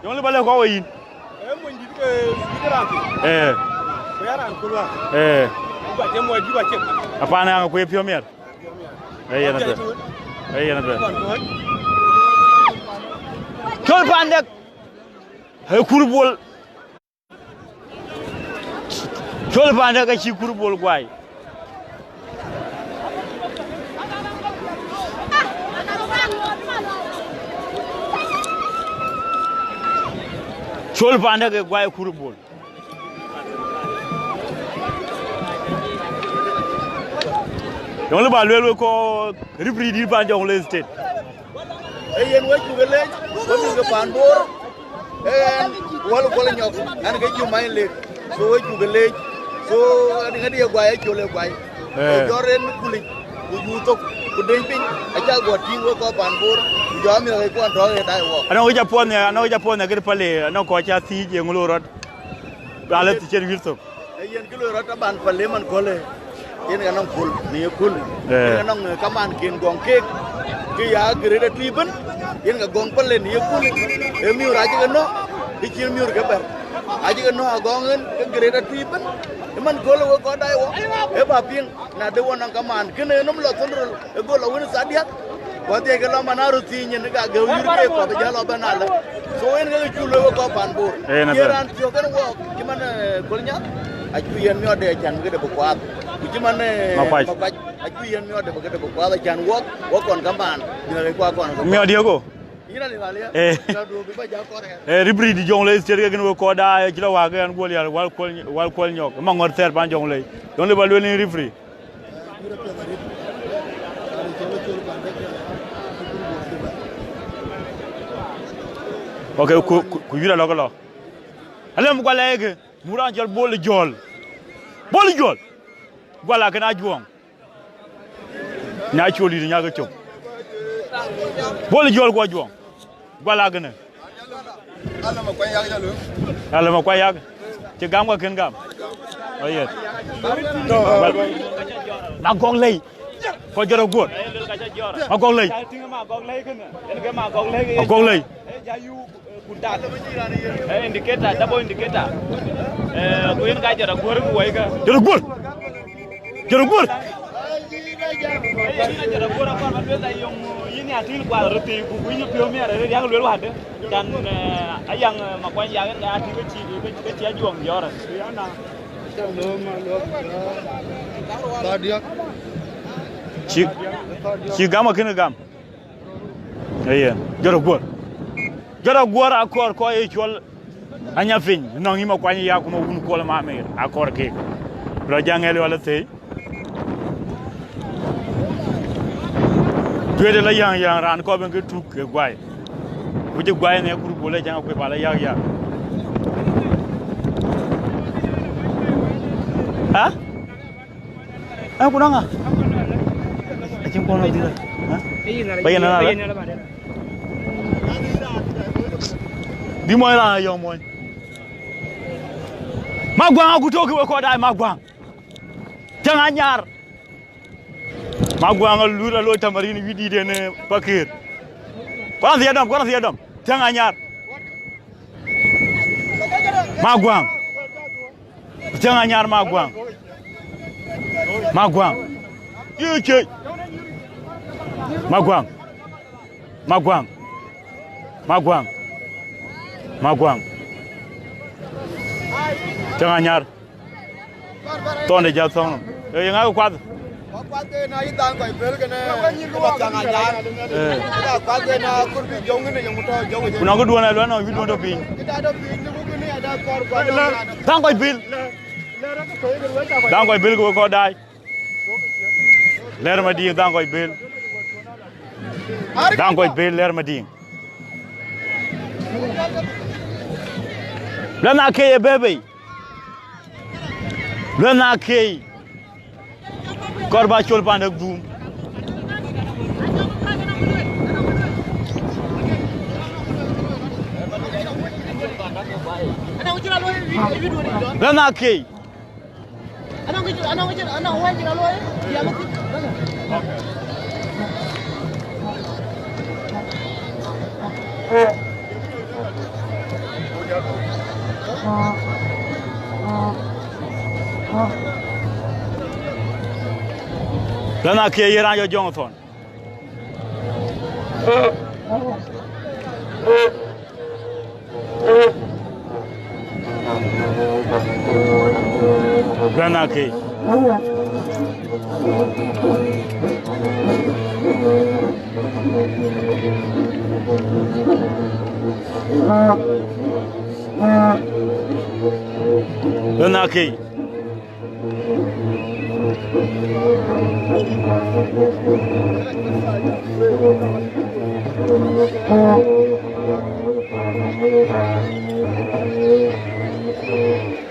Yom le bale gɔw yi. Eh. Eh. Apana ku piom yar. Eh, yena de. Eh, yena de. Col Pandek. Ee Kur Bol. Col Pandek acï Kur Bol guai. Col Pandek ee guai Kur Bol. Yɔŋ lë ba lueel wek kɔc rip rip dït pan Jonglei State. Ee yen we cuk leec, we mïth ke pan Bor. Ee, Wal Kuɔl Nyɔk, an ke Jumai Lek. So we cuk leec. So adi ŋadi ye guai, acol ye guai. Eh. Ee jɔr en kulic, ku yu thok, ku deny piny, aca guɔ tïŋ we kɔc pan Bor, ku jɔ mïth ke kuɔn tɔ̈ ë dai wɔ. Anɔŋ wec apuɔth nhial, anɔŋ wec apuɔth nhial kë pale, anɔŋ kɔc ca thiic ye ŋö loi rɔt. Alë thiëc wiir thok. Ee yen kë loi rɔt aban pale man köle. Yen ka nɔŋ kul në ye kul. Eh. Yen ka nɔŋ, eh, kaman ken gɔŋ keek. Kë ya gërëët atui ëbën. Yen ka gɔŋ pale në ye kul. Ee miur acï ke nɔ̈k, kë cï miur ke bɛ̈r. Acï ke nɔ̈k agɔŋ en, ke gërëët atui ëbën. Ë man köle we kɔc dai wɔ. Ee ba piŋ, na de wɔ nɔŋ kaman, kënë nɔm lɔ thon röl, ë gol lɔ wën thaa diäk. Ku adhiɛc ke lɔ man aröt thiic nyin, ka geu yïr keek, ku abï jäl lɔ bɛ̈n alë. So, en ke cuk lueel we kɔc pan Bor. Eh, na ye bɛ̈n. Raan thiɔ̈k en wɔɔk, cï man, eh, Kolnyaŋ, acu yen miɔɔtde acan bï këde bï kuaath. Ku cï man, eh, Makuac. Makuac, acu yen miɔɔtde bï këde bï kuaath acan wɔk, wɔk kɔn kaman, mïth ke kuath kɔn kaman. Miɔɔt ye go? Yïn alï bal ya? Eh. Ya du bï ba ja kɔr ya. Eh, rip rip dït Jonglei State ke kën we kɔc daai, cï lɔ wak ke an Guɔl Yal, Wal Kuɔl, Wal Kuɔl Nyɔk, ë maŋɔt thɛɛr pan Jonglei. Yɔŋ lë ba lueel yïn rip rip. Ok, ku, ku, ku yïr alɔk lɔ. Alem Gual Lɛɛi ke, mur an cɔl Bol Jɔl. Bol Jɔl. Gual akën ajuɔŋ. Nya col dït nya ke cök. Bol Jɔl guɔ juɔŋ. Gual akënë. Alë Makuac Yak. Cï gam ka kën gam. Oh, yes. Magɔk lei. Kɔc jɔt aguɔt. Magɔk lei. Magɔk lei. Eh, indicator, double indicator. Eh, ku yen ka jɔt aguɔt ku wai ka. Jɔt aguɔt. Jɔt aguɔt. Eh, yen ka jɔt aguɔt akɔn ba luel ayɔŋ, yin ya til kual röt thii ku, ku yin piɔ̈u miɛt arëët yak luel wade. Can, eh, ayaŋ, eh, Makuac Yak yen ka ya tïŋ ke cï, ke, ke cï ajuɔŋ jɔt. Cï, cï gam akënë gam. Ëye, jɔt aguɔt. Jɔt aguɔt akɔɔr kɔc ye cɔl Anyapiny, nɔŋ yï Makuac Yak ku nɔŋ wun Kuɔl Mamir, akɔɔr keek. Lɔ jaŋ ŋɛl yɔl athëi. Tueet ë la yäŋ yäŋ raan kɔp en ke tuk ke guai. Ku cï guai në Kur Bol ë cäŋ akuëc ba la yak yak. Ha? Eh, ku nɔŋ ŋa? Acïn kuɔn lɔ dhil. Ha? Ba yen na, ba yen na. Dï mɔny raan yɔŋ mɔny. Maguaŋ aku tök we kɔc daai Maguaŋ. Cäŋ anyar. Maguaŋ alur alo tamarin wic dït en, eh, pakër. Kɔn thiëëdɔm, kɔn thiëëdɔm. Cäŋ anyar. Maguaŋ. Cäŋ anyar Maguaŋ. Maguaŋ. Yï cëc. Maguaŋ. Maguaŋ. Maguaŋ. Maguaŋ. Cäŋ anyar. Thɔnde jal thɔŋ nɔm. Ee, yeŋa ke kuath? Kuath ke na yï dhaŋ kɔc bel kene, kene thiaŋ anyar. Eh. Kuath ke na kur bï jɔŋ ne yɔŋ tɔ jɔŋ. Ku nɔŋ këduɔn ë luɛn nɔm, widuɔn tɔ piny. Kë da tɔ piny, ne wukë ne ada kɔr kuath. Dhaŋ kɔc bel. Dhaŋ kɔc bel ke we kɔc daai. Lɛr Madiŋ, dhaŋ kɔc bel. Dhaŋ kɔc bel, lɛr Madiŋ. Lɛn akëc ë bɛ̈ɛ̈i bei. Luɛn akëc. Kɔr ba col pande dhum. Luɛn akëc. Lana kiɛ ye raan jɔ jɔŋ thɔn. Okay. Lɔn akei.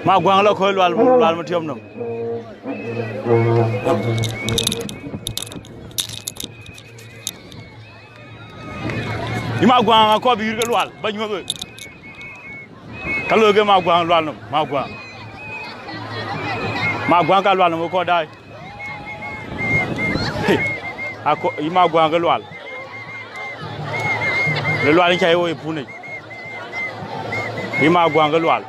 Ma guaŋ lɔ kɔc Lual, Lual Matiɔp nɔm. Yï ma guaŋ akɔɔr bï yïr ke Lual ba nyuɔ̈th wek. Ka loi ke ma guaŋ Lual nɔm, ma guaŋ. Ma guaŋ ka Lual nɔm kɔɔr daai. Ako, yï ma guaŋ ke Lual. Le Lual ca ye wo ye punic. Yï ma guaŋ ke Lual.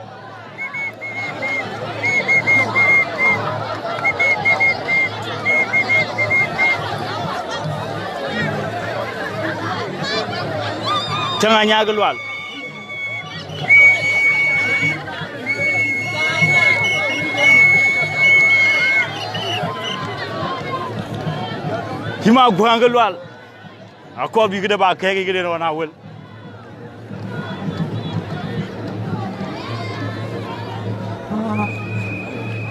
Cäŋ anyaak Lual. Cï ma guäŋ ke Lual. Akɔɔr bï këde ba kɛ̈ɛ̈k yic këde ɣɔn awël.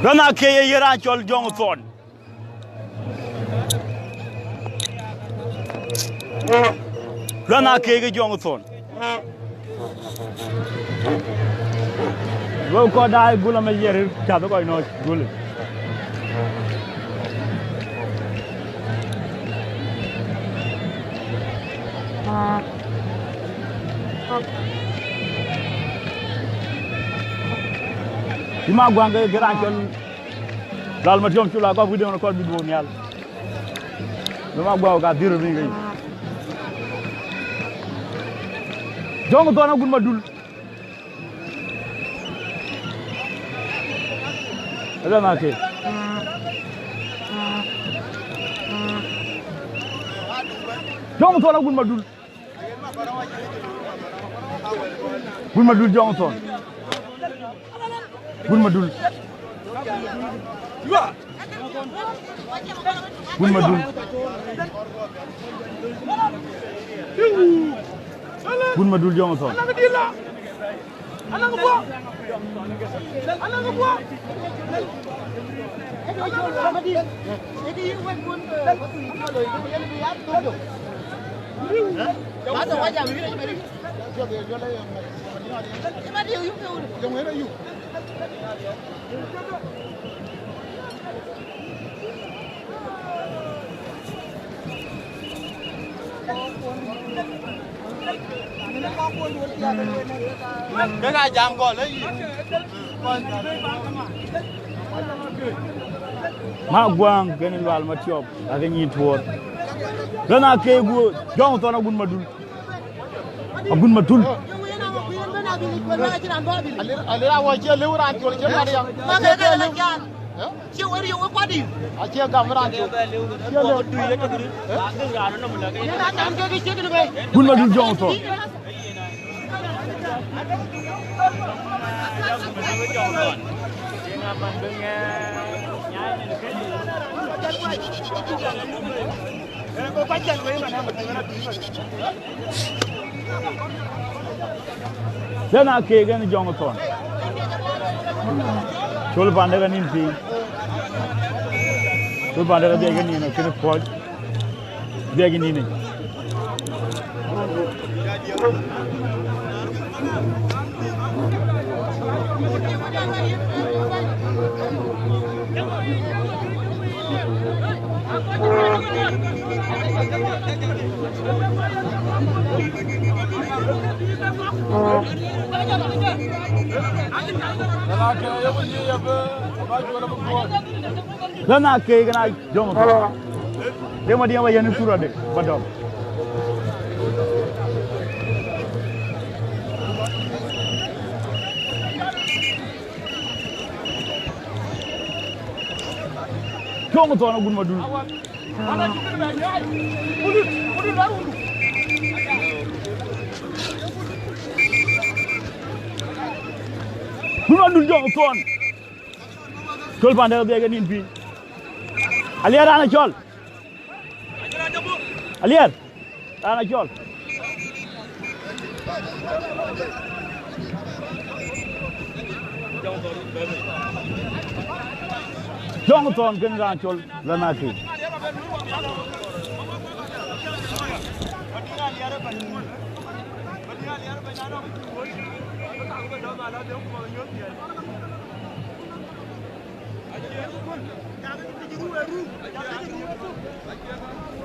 Lɔn akëc ye raan cɔl Jɔŋ Thɔn. Lɔn akëc ke Jɔŋ Thɔn. Wek kɔc daai gul amec ye rëër cath kɔc nɔɔc gul. Cï ma guäŋ ke, ke raan cɔl Lal Matiɔm cul akɔp wïdëŋ kɔc bï duɔ̈k nhial. Lɔn ma guäu ka dhil röt piny ke yic. Jɔŋ Thɔn agun Madul. Ëlë na ke. Jɔŋ Thɔn agun Madul. Gun Madul Jɔŋ Thɔn. Gun Madul. Gun Madul. Gun Madul Jɔŋ Thɔn. Kek aa jam gɔl, ee yï. Ma guäŋ kën Lual Matiɔp, akë nyin tuɔɔr. Lɔn akëc guɔ, Jɔŋ Thɔn agun Madul. Agun Madul. Alir, alir awɔ cie lëu raan col cie mat ya. Cie ke lëu. Cie wër yöök wek kuat dït. Acie gam raan col. Cie lëu. Gun Madul Jɔŋ Thɔn. Lɔn akëc kën Jɔŋ Thɔn. Col pande ke nïn piny. Col pande ke dhiac ke nïn akën kuɔc. Dhiac ke nïn. Lɔn akëc kën a Jɔŋ Thɔn. Riɛm Madiŋ ba yɛn ë thura de ba dɔm. Jɔŋ Thɔn agun Madul. Gun Madul Jɔŋ Thɔn. Col pande dhiɛc ke nïn piny. Aliɛr raan acɔl. Aliɛr raan acɔl. Jɔŋ Thɔn kën raan cɔl Lanakeei.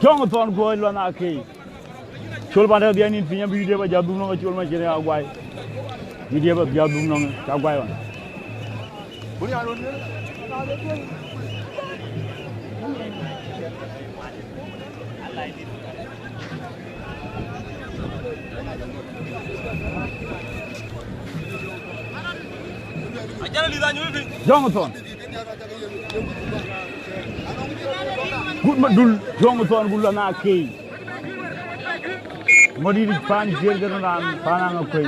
Jɔŋ Thɔn Guɔ̈ɔ̈c Lanakeei. Col pande dhiɛc nïn piny abï diɛp ajäl dhum nɔŋ, Col Macin Aguai. Bï diɛp ajäl dhum nɔŋ, ca guai ɣɔn. Jɔŋ Thɔn. Gut Madul, Jɔŋ Thɔn, gut Lanakeei. Madït pan jiëër gën raan, pan aŋa kuei.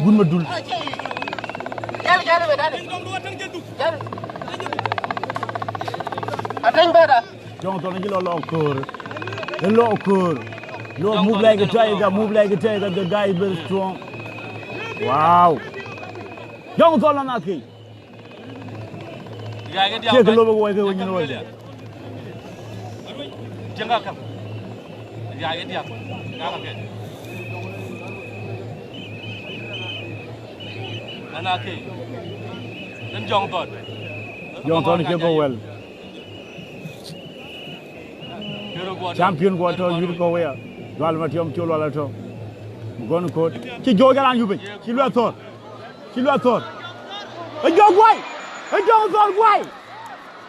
Gut Madul. Atëny bɛ̈da. Jɔŋ Thɔn acï lɔ lɔ köör. Ë lɔ köör. Lɔ move like a tiger, move like a tiger, the guy is very strong. Wow. Jɔŋ Thɔn Lanakeei. Cie kë lop ë woi ke woi nyin woi. Tiëŋ ka käŋ. Riac ë diäk. Ka ka piɛth. Lanakeei. Yen Jɔŋ Thɔn. Jɔŋ Thɔn cie guɔ wɛl. Champion guɔ tɔ̈, yït kɔ̈u wëya. Jual Matiɔm Col wala tɔ̈. Gɔn koot. Cï jɔɔk jalan yup, cï luɛth thɔ̈r. Cï luɛth thɔ̈r. Ë jɔŋ guai. Ë Jɔŋ Thɔn guai.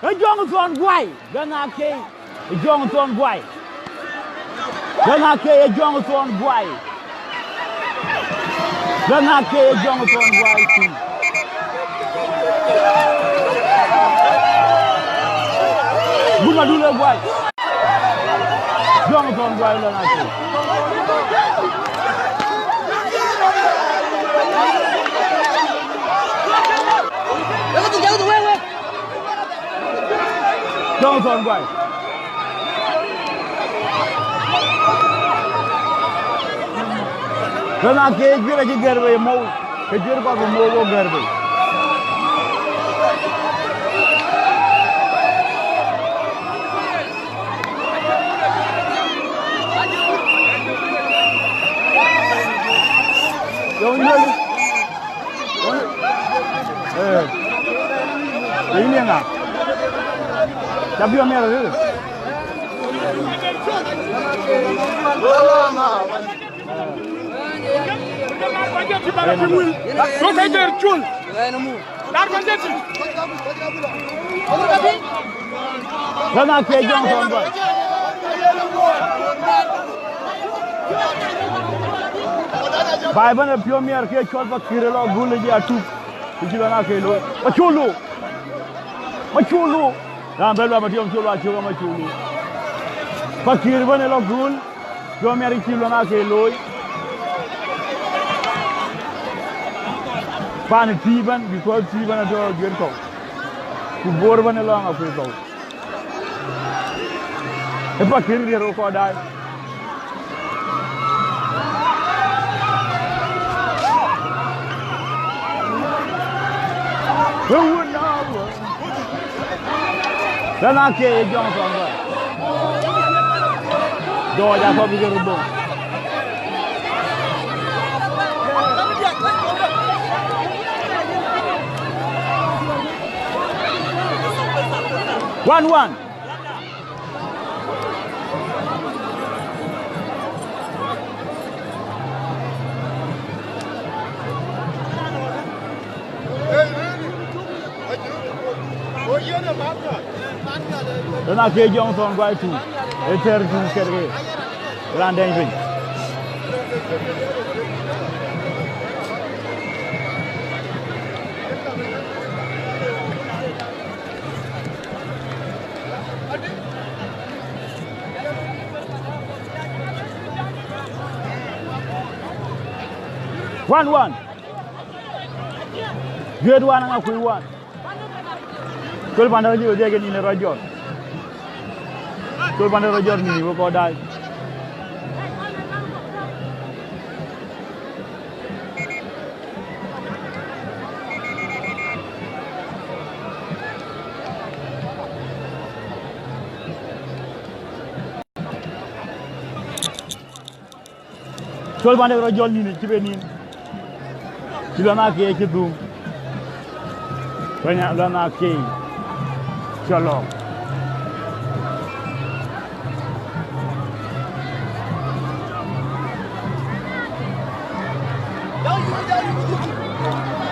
Ë Jɔŋ Thɔn guai. Lanakeei. Ë Jɔŋ Thɔn guai. Lanakeei, ë Jɔŋ Thɔn guai. Lanakeei, ë Jɔŋ Thɔn guai. Gut Madul ë guai. Jɔŋ Thɔn guai Lanakeei. Jɔŋ Thɔn guai. Lanakeei, juëc acï gɛ̈r bei mou, ke juëc kɔ̈k ke mou wo gɛ̈r bei. Yo, yo. Eh. Ini nga. Tapi Omer itu. Yo, kaje cul. Lanakeei, Jɔŋ Thɔn guai. Baai bɛ̈n ë piɔ̈u miɛr ke cɔl Pakïr ë lɔ gul ë jë atuk. Ku cï Lanakeei looi. Maculu. Maculu. Raan bɛ luaŋ Matiɔm Col wa cök Maculu. Pakïr bɛ̈n ë lɔ gul. Piɔ̈u miɛr cï Lanakeei looi. Pan ë tïï bɛ̈n, because tïï bɛ̈n atɔ̈ juëc kɔ̈u. Ku Bor bɛ̈n ë lɔŋ akuëc kɔ̈u. Ë Pakïr riɛr ë kɔc daai. Ë wun na wun. Lanakeei, ë Jɔŋ Thɔn guai. Jɔɔc akɔ̈k bï ke röt dhoŋ. One one. Lanakeei, Jɔŋ Thɔn guai tuŋ. Ë thɛɛr tuŋ kɛt ke. Raan dɛny piny. One one. Grade one aŋa kuc wan. Col pande rɔt jɔl, wek dhiɛl ke nïn ë rɔt jɔl. Col pande rɔt jɔl nïn wek kɔc daai. Col pande rɔt jɔl nïn cï ben nïn. Cï lɔ na ke cï dhum. Kɔc nya lɔ na ke cɔl lɔ.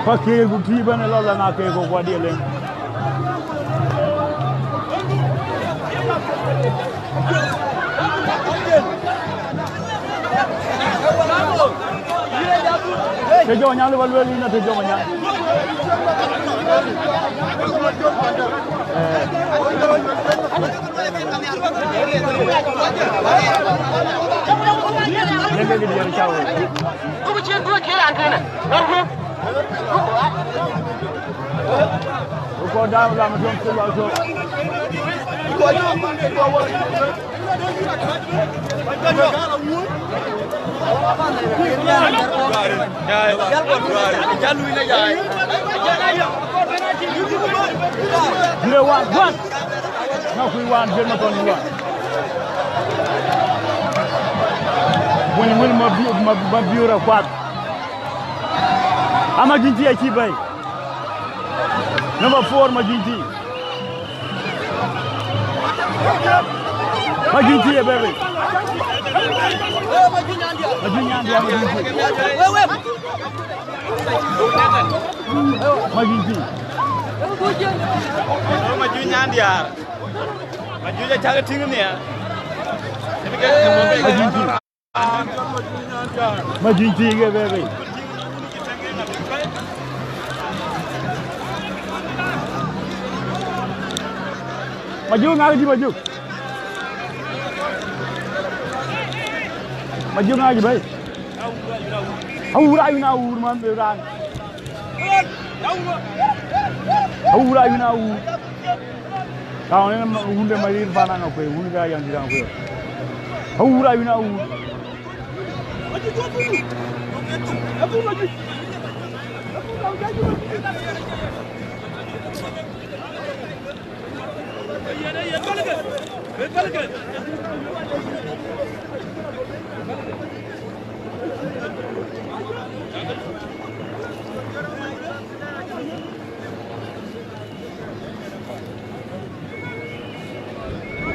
Pakëër ku tïï bɛ̈n ë lɔ lɔ na ke ku kuat diɛl en. Të jɔŋ nyan lë ba lueel yïn, të jɔŋ nyan. Eh. Lëŋ ke diɛɛr cä wek. Ku cïn duööc cï raan tënë. Ku kɔn daam lam tuɔm cï lɔ tuɔm. Jire wan, wan. Na kuc wan, jir ma tɔn wan. Bony wël ma bi, ma, ma biura kuat. Ama jin ti aci bai. Number four, Majuny Tïï. Majuny Tïï, baby. Majuny Nyandiar, Majuny Tïï. Majuny Tïï. Majuny Nyandiar. Majuny acak tïŋ nhial. Majuny Tïï. Majuny Tïï ke bebe. Majuny ŋak dï Majuny. Majuny ŋak dï bai. Awur ayun awur man be ran. Awur ayun awur. Taŋ en wunde marir pan Aŋakuei, wun ke Ayandït Aŋakuei. Awur ayun awur.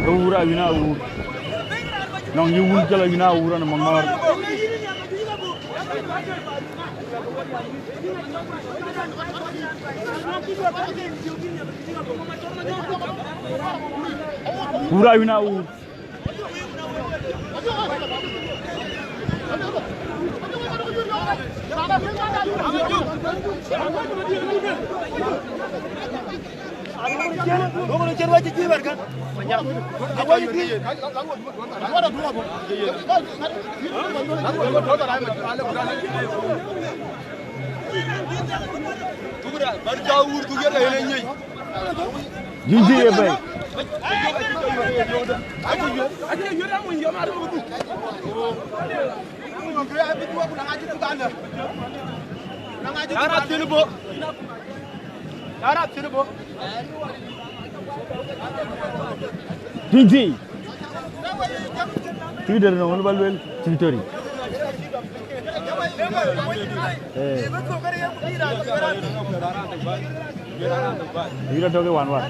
Awur awun awur. Nɔŋ yï wun cï lɔ yïn awur ënë maŋɔ̈ɔ̈r. Wur awun awur. Juicy ye bɛ̈i. Arap Thin Bor. Arap Thin Bor. Tïŋ tïŋ. Tïŋ dɛ̈t nɔŋ ba luel tïŋ tɔ̈ rï. Eh. Yïn atɔ̈ ke wan wan.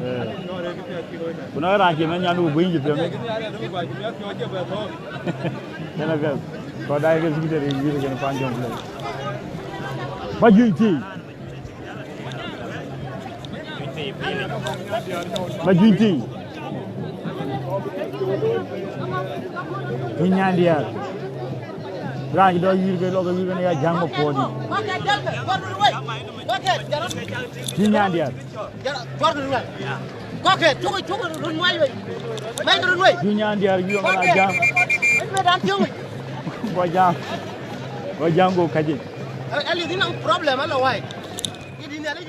Eh. Ku na raan cï mɛn nyan, wek guëny cï piɔ̈u. Yen apiɛth. Kɔc daai ke secretary yïn kën pan jɔŋ. Majuny Tïï. Majuny Tïï. Tïï Nyandiɛ̈r. Raan cï dɔc wïïr ke lɔ ke wïïr kënë ya jäŋ mapuɔ̈ɔ̈t. Tïï Nyandiɛ̈r. Okay, cuku, cuku run wai wai. Mai run wai. Jun Nyandiar, jun mana jam. Mai dan tiong. Go jam. Go jam go kaje. Ali dina problem ala wai. Idi ne ali.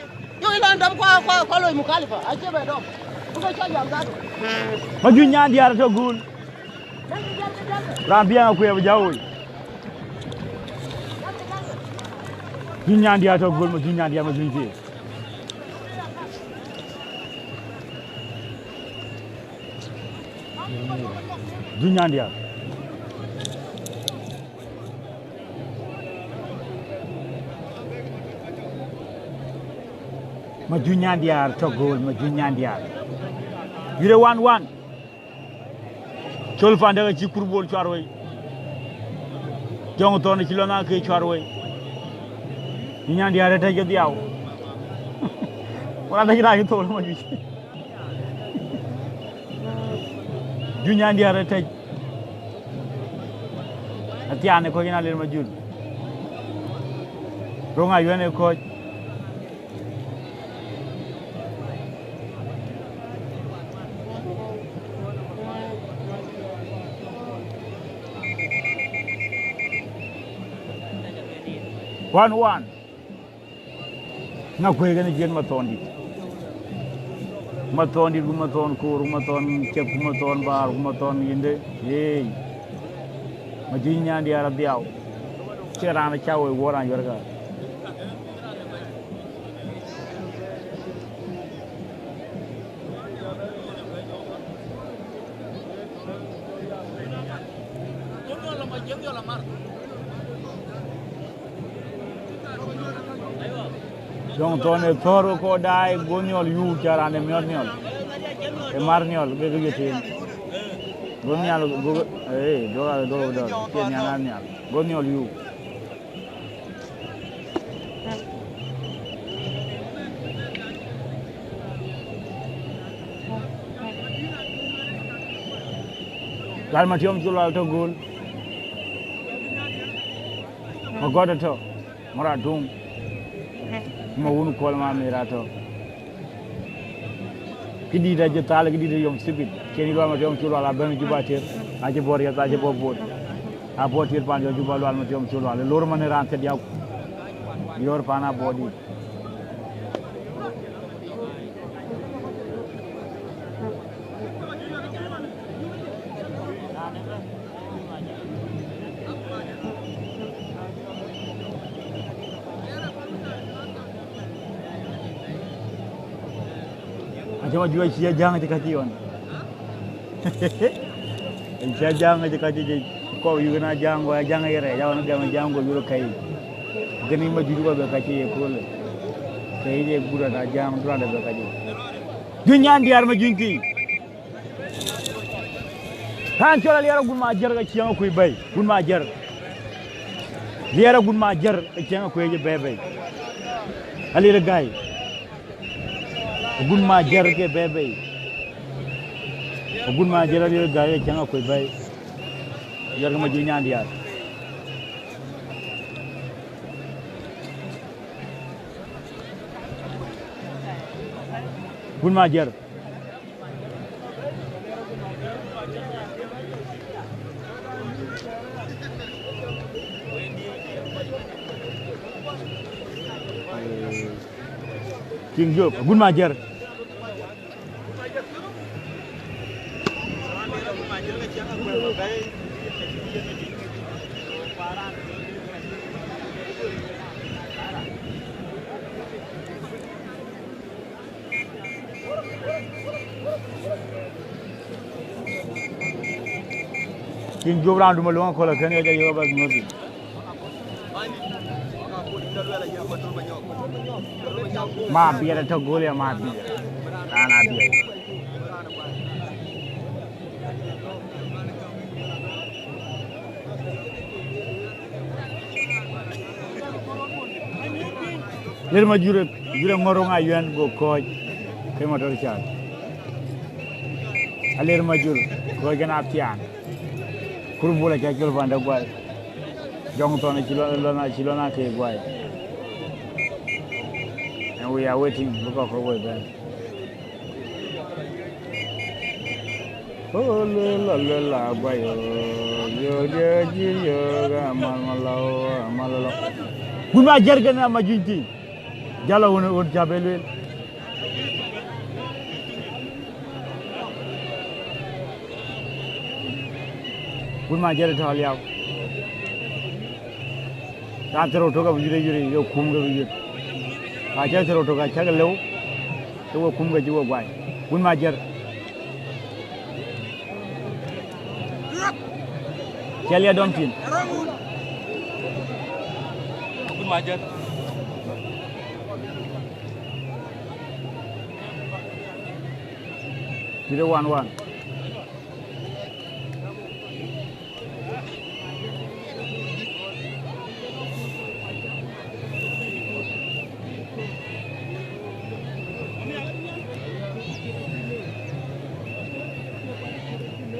Yo ila ndam kwa, kwa, kwa lo mukhalifa. Ache ba dom. Buka cha jam dadu. Ma jun Nyandiar to gul. Ran biang akwe ba jawo. Jun Nyandiar to gul, ma jun Nyandiar, ma jun ti. Jun Nyandiar. Ma jun Nyandiar to gul, ma jun Nyandiar. Yure wan wan. Col panda ka cï kurbol cuar wei. Jɔŋ thɔn cï lɔ na ke cuar wei. Jun Nyandiar ë tɛ̈c ke dhiau. Wala tɛ̈c rac thol ma juic. Jun Nyandiar ë tɛ̈c. Athiaan ë kɔc yen alir ma jul. Roŋ ayuɛn ë kɔc. Wan wan. Ŋa kuëëk en jiën mathɔndït. Mathɔndït ku mathɔn koor ku mathɔn cep ku mathɔn baar ku mathɔn yinde. Yeei. Ma jun Nyandiar adhiau. Cie raan acä woi wuɔr an yuɛrka. Jɔŋ thɔn ë thɔ̈r ke kɔc daai, go nhiɔl yuu cä raan ë miɔt nhiɔl. Ë mar nhiɔl, ke ke ye tïŋ. Go nhial, go, ee, duɔ̈k, duɔ̈k, duɔ̈k, cie nhial an nhial. Go nhiɔl yuu. Lual Matiɔm cï lual tɔ göl. Ma gɔt atɔ. Mor aduŋ. Ma wun kuɔl ma mïr atɔ. Këdït acï thal, këdït yom thibit. Cïn Lual Matiɔm cï lual abɛ̈n Juba tier. Acï bɔ̈ riɛth, acï bɔ̈ bot. Abɔ̈ tier pan jɔ Juba Lual Matiɔm cï lual. Lor man ë raan thiët diäk. Yɔ̈ɔ̈r pan abɔ̈ dït. Acï ma juëc cï Ajaŋ cï ka cï ɣɔn. Cï Ajaŋ cï ka cï jiëc kɔk yuk na Ajaŋ, go Ajaŋ ye rɛɛc, aɣɔn gɛm Ajaŋ go yur kɛ̈i. Gënë ma juëc kɔk bɛ ka cï ye köölë. Kɛ̈i ye gurä na Ajaŋ, durandɛ bɛ ka cï. Juëc nyan diäär ma juëc thii. Raan cɔl Aliɛr Agut Majiɛr ke ciɛɛŋ akuc bɛ̈i, Agut Majiɛr. Aliɛr Agut Majiɛr ke ciɛɛŋ akuc ë bɛ̈ɛ̈i bɛ̈i. Aliɛr Gäi. Agut Majiɛr ke bɛ̈ɛ̈i bɛ̈i. Agut Majiɛr Aliɛr Gäi ke ciɛɛŋ akuc bɛ̈i. Aliɛr ke ma juëc nyan diäär. Agut Majiɛr. King Job, Agut Majiɛr. King Job raan dum alɔŋ akɔ̈l akën ɣɛc ayök abäk nyuɔ̈th thïn. Ma biɛt atɔ̈ göl ya ma biɛt. Raan abiɛt. Lir ma jurë, jurë ŋɔ̈r roŋ ayuɛn go kɔ̈ɔ̈c ke motor car. Alir ma jur, kɔ̈ɔ̈c kën athiaan. Kur bul acä col panda guai. Jɔŋ thɔn acï lɔn, lɔn, acï lɔn ake guai. And we are waiting, bï kɔk kɔ̈k woi bɛ̈n. Oluel, oluel, aguayo, yo, yo, ji, yo, ga, mal, mal, lao, mal, lao. Gun ma jär kën ama juny tïŋ. Jala wun, wun ca be luel. Gun ma jär tɔ̈ liau. Raan thërou tök abï yït, yït, ye kum ke bï yït. Ka cä thërou tök acäk lëu, ke we kum ke cï we guai. Gun ma jär. Cɛl ya dɔm cin. Gun ma jär. Yït ë wan wan.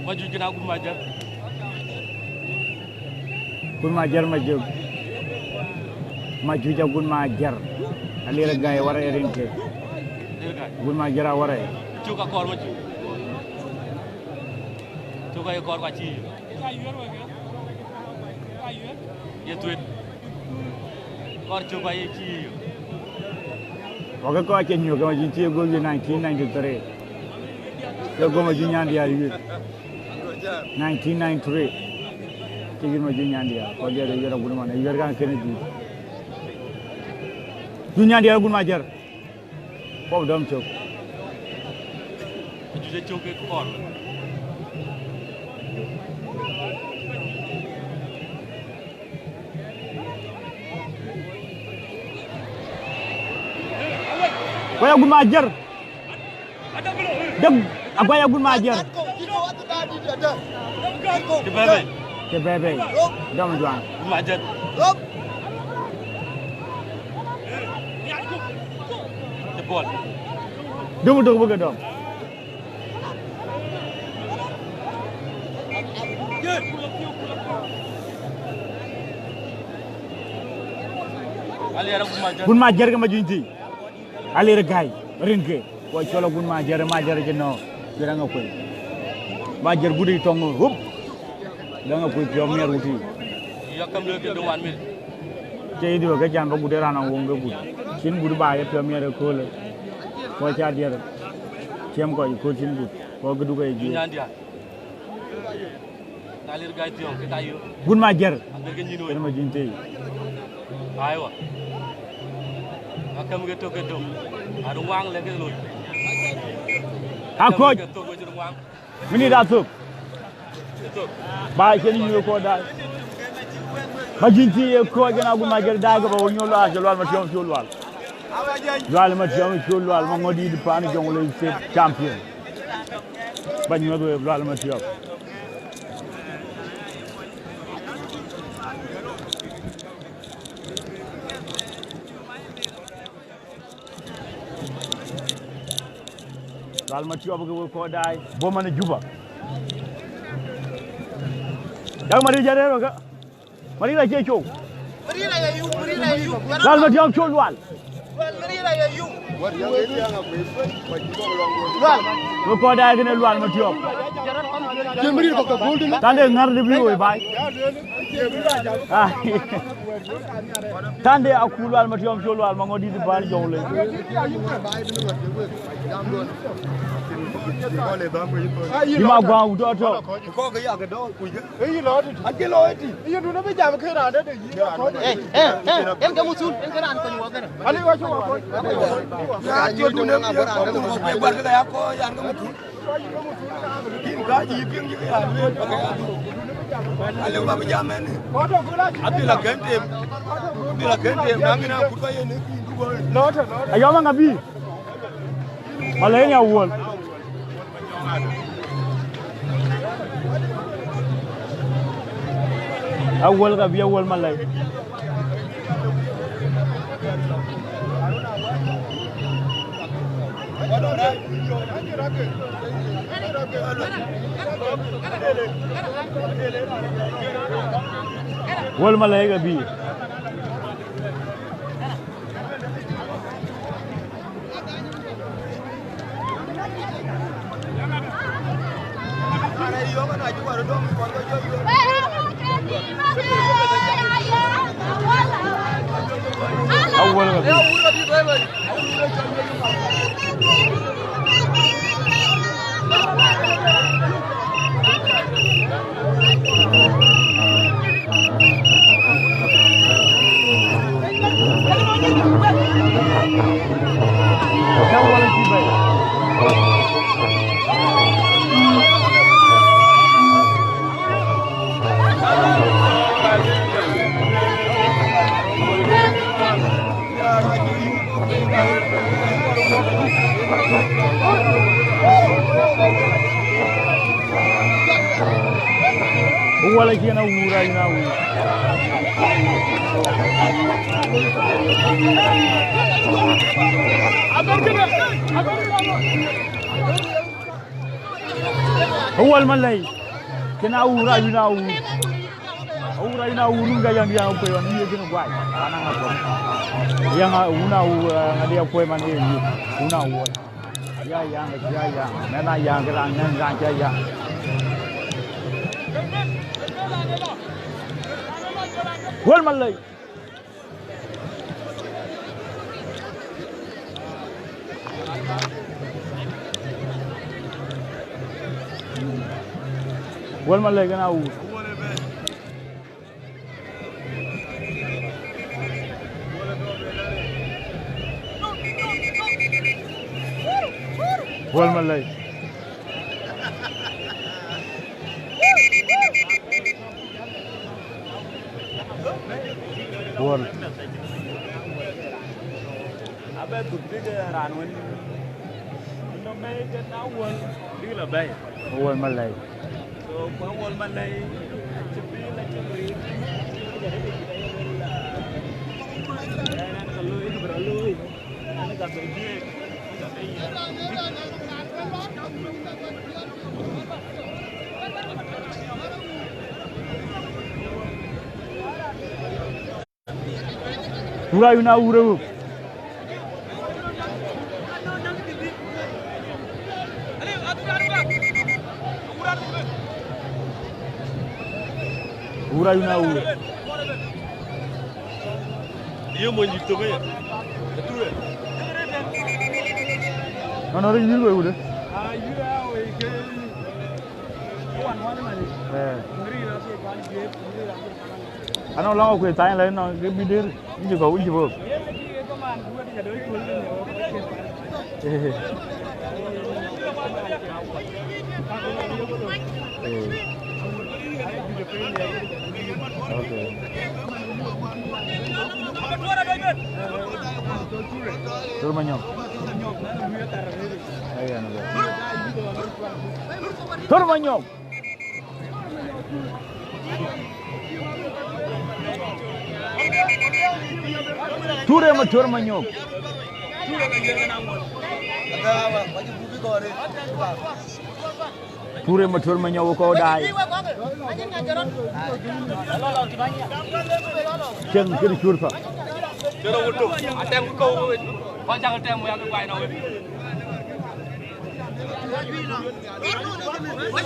Majuc kën agut ma jär. Gun ma jär majuc. Majuc agut ma jär. Alir gai wara erin ke. Lir gai. Gun ma jär awara. Cuk akɔr majuc. Cuk akɔr ka ci. Ye tuet. Kɔr cök aye cï yök. Wake kɔc cï nyuɔ̈k ke ma cïn cï go yï nineteen ninety-three. Ke go ma cï nyan diäär yï. Nineteen ninety-three. Cï yïn ma cï nyan diäär. Kɔc diäär yï agut man. Yï kan kënë dït. Cï nyan diäär agut ma jär. Kɔp dɔm cök. Ajuëc acök ke kɔɔr. Guai agut ma jär. Dek, aguai agut ma jär. Cï bɛ̈ɛ̈i bei. Cï bɛ̈ɛ̈i bei. Dɔm juaŋ. Agut ma jär. Cï bɔl. Döŋ tök bï ke dɔm. Alir agut ma jär. Agut ma jär ke ma juny thïn. Alir gai, rin ke. Ku cɔl agut ma jär, ma jär cï nɔ̈k. Cï raŋ akuëny. Ma jär gut ë tɔŋ, hup. Raŋ akuëny piɔ̈u miɛt wut tï. Yakam lɔ ke döŋ wan mil. Cï yï diö ke can ba gut ë raan aŋ woŋ ke gut. Cïn gut ba ye piɔ̈u miɛt ëköölë. Ku ca diɛt. Ciɛm kɔc ëkööl cïn gut. Ku ke duk aye jiëc. Nyan diäär. Na lir gai thiɔ̈ŋ, ke ka yök. Gun ma jär. Ager ke nyin wei. Yen ma juny thïn. Aiwa. Akäm ke tök ke tök. Aru waŋ lɛ ke loc. Akoc. Akäm ke tök wecï ru waŋ. Minit athök. Ba cïn yï kɔc daai. Ma juny thïn ye kɔc kën agut ma jär daai ke ba wo nyuɔ̈th lual, cï Lual Matiɔm cï Lual. Lual Matiɔm cï Lual, ma ŋɔ̈t dït paan Jonglei State champion. Ba nyuɔ̈th wei Lual Matiɔm. Lual Matiɔp ke we kɔc daai, bɔ̈ man ë Juba. Yak Maria jare roga. Maria acie cou. Lual Matiɔp cou Lual. We kɔc daai kënë Lual Matiɔp. Tande ŋär de bï woi baai. Ah. Tande akut Lual Matiɔm cou Lual ma ŋɔ̈t dït paan Jonglei. Yï ma guaŋ wut tɔ̈ tɔ̈. Ee, ee, ee, en ke muthul, en ke raan kony wɔ kënë. Ya, tiɔ̈ dun en ye, kɔc dun wɔ pe guar ke ya kɔc, yan ke muthul. Kin ka ji piŋ ji ke ya lueel, ba ke ya dhuk. Alëu ba bï jam ɛn. Adhil akën tem. Adhil akën tem, na ŋin akut ba yen ë kin duk ɣɔn. Ayɔm aŋa bï? Malɛc nya Awuɔl. Awuɔl ka bï Awuɔl Malɛc. Awuɔl Malɛc ka bï. Awuɔl ka bï. Wala kina wura ina wura. Awuɔl Malɛi, kën a wur, a yïn a wur. A wur, a yïn a wur, wun ka yäŋ diɛ̈ kuɔ̈i ɣɔn, yï kën guai. Ɣan a ŋa kuɔ̈i. Yäŋ a wun a wur, eh, ŋa diɛ̈ kuɔ̈i man ye yï, wun a wuɔl. Ya yäŋ, ya yäŋ. Mɛn a yäŋ, kë raan, mɛn raan cä yäŋ. Awuɔl Malɛi. Awuɔl Malɛi kën a wur. Awuɔl Malɛi. Awuɔl. Abɛ dhuk bïk raan wën nɔm bɛ̈ɛ̈i ke na wuɔl bïk lɔ bɛ̈ɛ̈i. Awuɔl Malɛi. So, ku Awuɔl Malɛi acï bï la cï riit. Ɣɛn ka looi, ka bï rɔ looi. Ɣɛn ka bï dhiëëk. Wura yïn a wur ë wëu. Wura yïn a wur. Ye mony dït thok aya. Ature. Nɔn nɔn yïn wëu de. Eh. Anɔŋ lɔŋ akuëth thany lɛ̈i nɔŋ ke bï dëër, yïn cï kɔ̈u, yïn cï bɔ̈. Eh. Ok. Tör Manyɔk. Ayen bɛ. Tör Manyɔk. Ture Mator Manyok. Ture Mator Manyok ko dai. Ceng kiri curpa.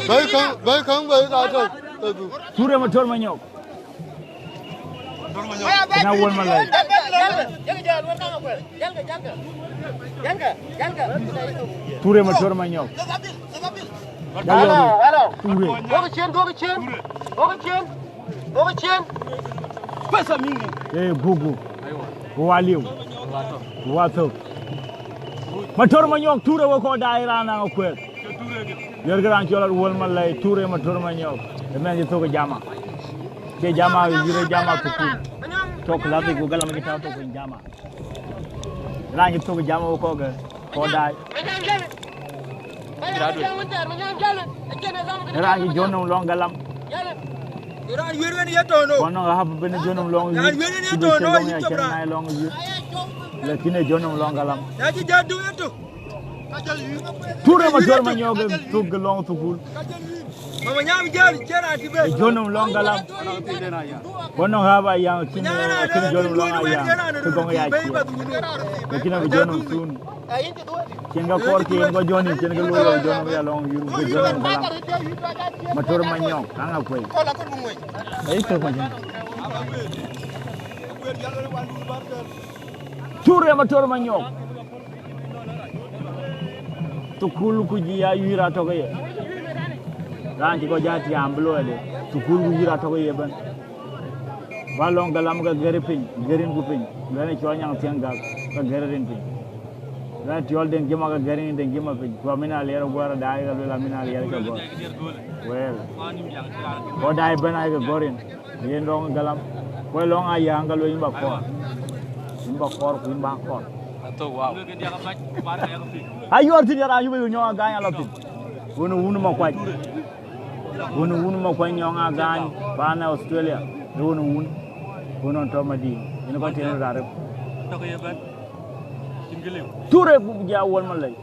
Bai kang, bai kang, bai ka to. Ture Mator Manyok. Kena Awuɔl Malɛi. Ture Mator Manyok. Hello, hello. Ture. Gokë cien, gokë cien. Gokë cien. Gokë cien. Pesa mingi. Eh, gugu. Wa liu. Wa thok. Mator Manyok, Ture wek kɔc daai raan naŋ akuɛth. Yer kë raan cɔl Awuɔl Malɛi, Ture Mator Manyok. Ë mɛnh cï thok ë jama. Cie jama, yïr ë jama thukul. Tɔ̈ classic ku galam cï tääu thok piny jama. Raan cï thok ë jama wek kɔc ke, kɔc daai. Raan cï jɔt nɔm lɔŋ galam. Raan wiëër wen ye tɔ̈ no. Kɔn nɔŋ ahap ben jɔt nɔm lɔŋ wiëër. Raan wiëër wen ye tɔ̈ no, yï cop raan. Lɔŋ wiëër. Lakin ë jɔt nɔm lɔŋ galam. Ya cï jat du ye tɔ̈. Ture Mator Manyok thuk ke lɔŋ thukul. Ë jɔn nɔm lɔŋ galam. Ku nɔŋ haba yaŋ kin, kin jɔn nɔm lɔŋ ayaŋ. Ke gɔŋ ya cie. Lakin abï jɔn nɔm thun. Cien ka kɔɔr ke yen kɔ jɔn, cien ke luɔi jɔn nɔm ya lɔŋ yur ke jɔn nɔm galam. Mator Manyok, kaŋ akuei. Ai, thok ma jin. Ture Mator Manyok. Thukul ku jï ya yïr atɔ̈ ke ye. Raan cï kɔc jɔ tiaam bï luɔi de. Thukul ku yïr atɔ̈ ke ye ëbɛ̈n. Ba lɔŋ galam ke gɛ̈ri piny, gɛ̈r rin ku piny. Luɛn ë cɔl nyaŋ thiäŋ gak, ke gɛ̈r rin piny. Luɛn tiɔl deŋ jima ke gɛ̈r rin deŋ jima piny. Ku Amin Aliɛr guɔ̈r daai ke luel Amin Aliɛr ke gɔ̈r. Wɛɛl. Kɔc daai ëbɛ̈n ayeke gɔ̈r rin. Yen lɔŋ galam. Kuɔc lɔŋ aya ŋa lueel yïn ba kɔɔr. Yïn ba kɔɔr ku yïn ba kɔɔr. Athou, wow. Ayuɔɔr thïn ya raan yup ë nyɔŋ agany alɔ thïn. Wun ë wun Makuac. Wun ë wun Makuac nyɔŋ agany paan Australia. Ë wun ë wun. Wun ë tɔ̈ madï. Yen kɔc tïŋ röt arëp. Ture ku ja Awuɔl Malɛc.